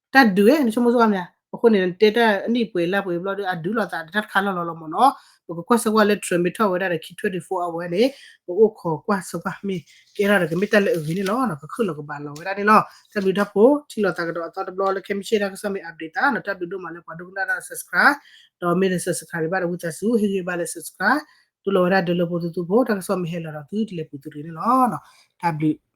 တကယၤ တၢ်ဒုးဝဲ နဆိကမိၣ်ဆိကမး အဃိန့ၣ် တဲတၢ်အနံၣ်ပှဲၤလါပှဲၤဘျီဒီး အဒုးလိာ်သးတၢ်တခါလီၤလီၤလီၤမ့ၢ်နီၤ ပကကွၢ်စၢၤကွၢ်လၢ Trump မ့ၢ်ထီၣ်ဝဲဒၣ်ဒီး ခံ twenty-four hour ဝဲန့ၣ် ပအိၣ်ခိးကွၢ်စၢၤကွၢ်မ့ၢ်ကဲထီၣ်ဒီး ကမ့ၢ်တၢ်လၢအဂ့ၤန့ၣ်လီၤ ကခုၣ်လီၤကဘၣ်လီၤဝဲဒၣ်န့ၣ်လီၤ. တၢ်ဘျုးတၢ်ဖှိၣ် ထံၣ်လိာ်သးကဒီးအသီတဘျီလၢခဲမုၢ်ဆ့ၣ်တၢ်ကစီၣ်မ့ၢ် update သးနီၤ တၢ်ဘျုးဒိၣ်မးလၢပှၤဒိကနၣ်တၢ် subscribe ဒီးမ့ၢ်န subscribe ဘၣ်ဒီးဝံသးစူၤ ဟ့ၣ်ဂံၢ်ဘါလၢ subscribe တူၢ်လိာ်ဝဲဒၣ်ဒုးလၢပူၤသုသုဖိ တၢ်ကစီၣ်မ့ၢ်ဟဲလီၤဒီးသုတလဲၤပူၤသုတဂ့ၤန့ၣ်လီၤ. တၢ်ဘျုး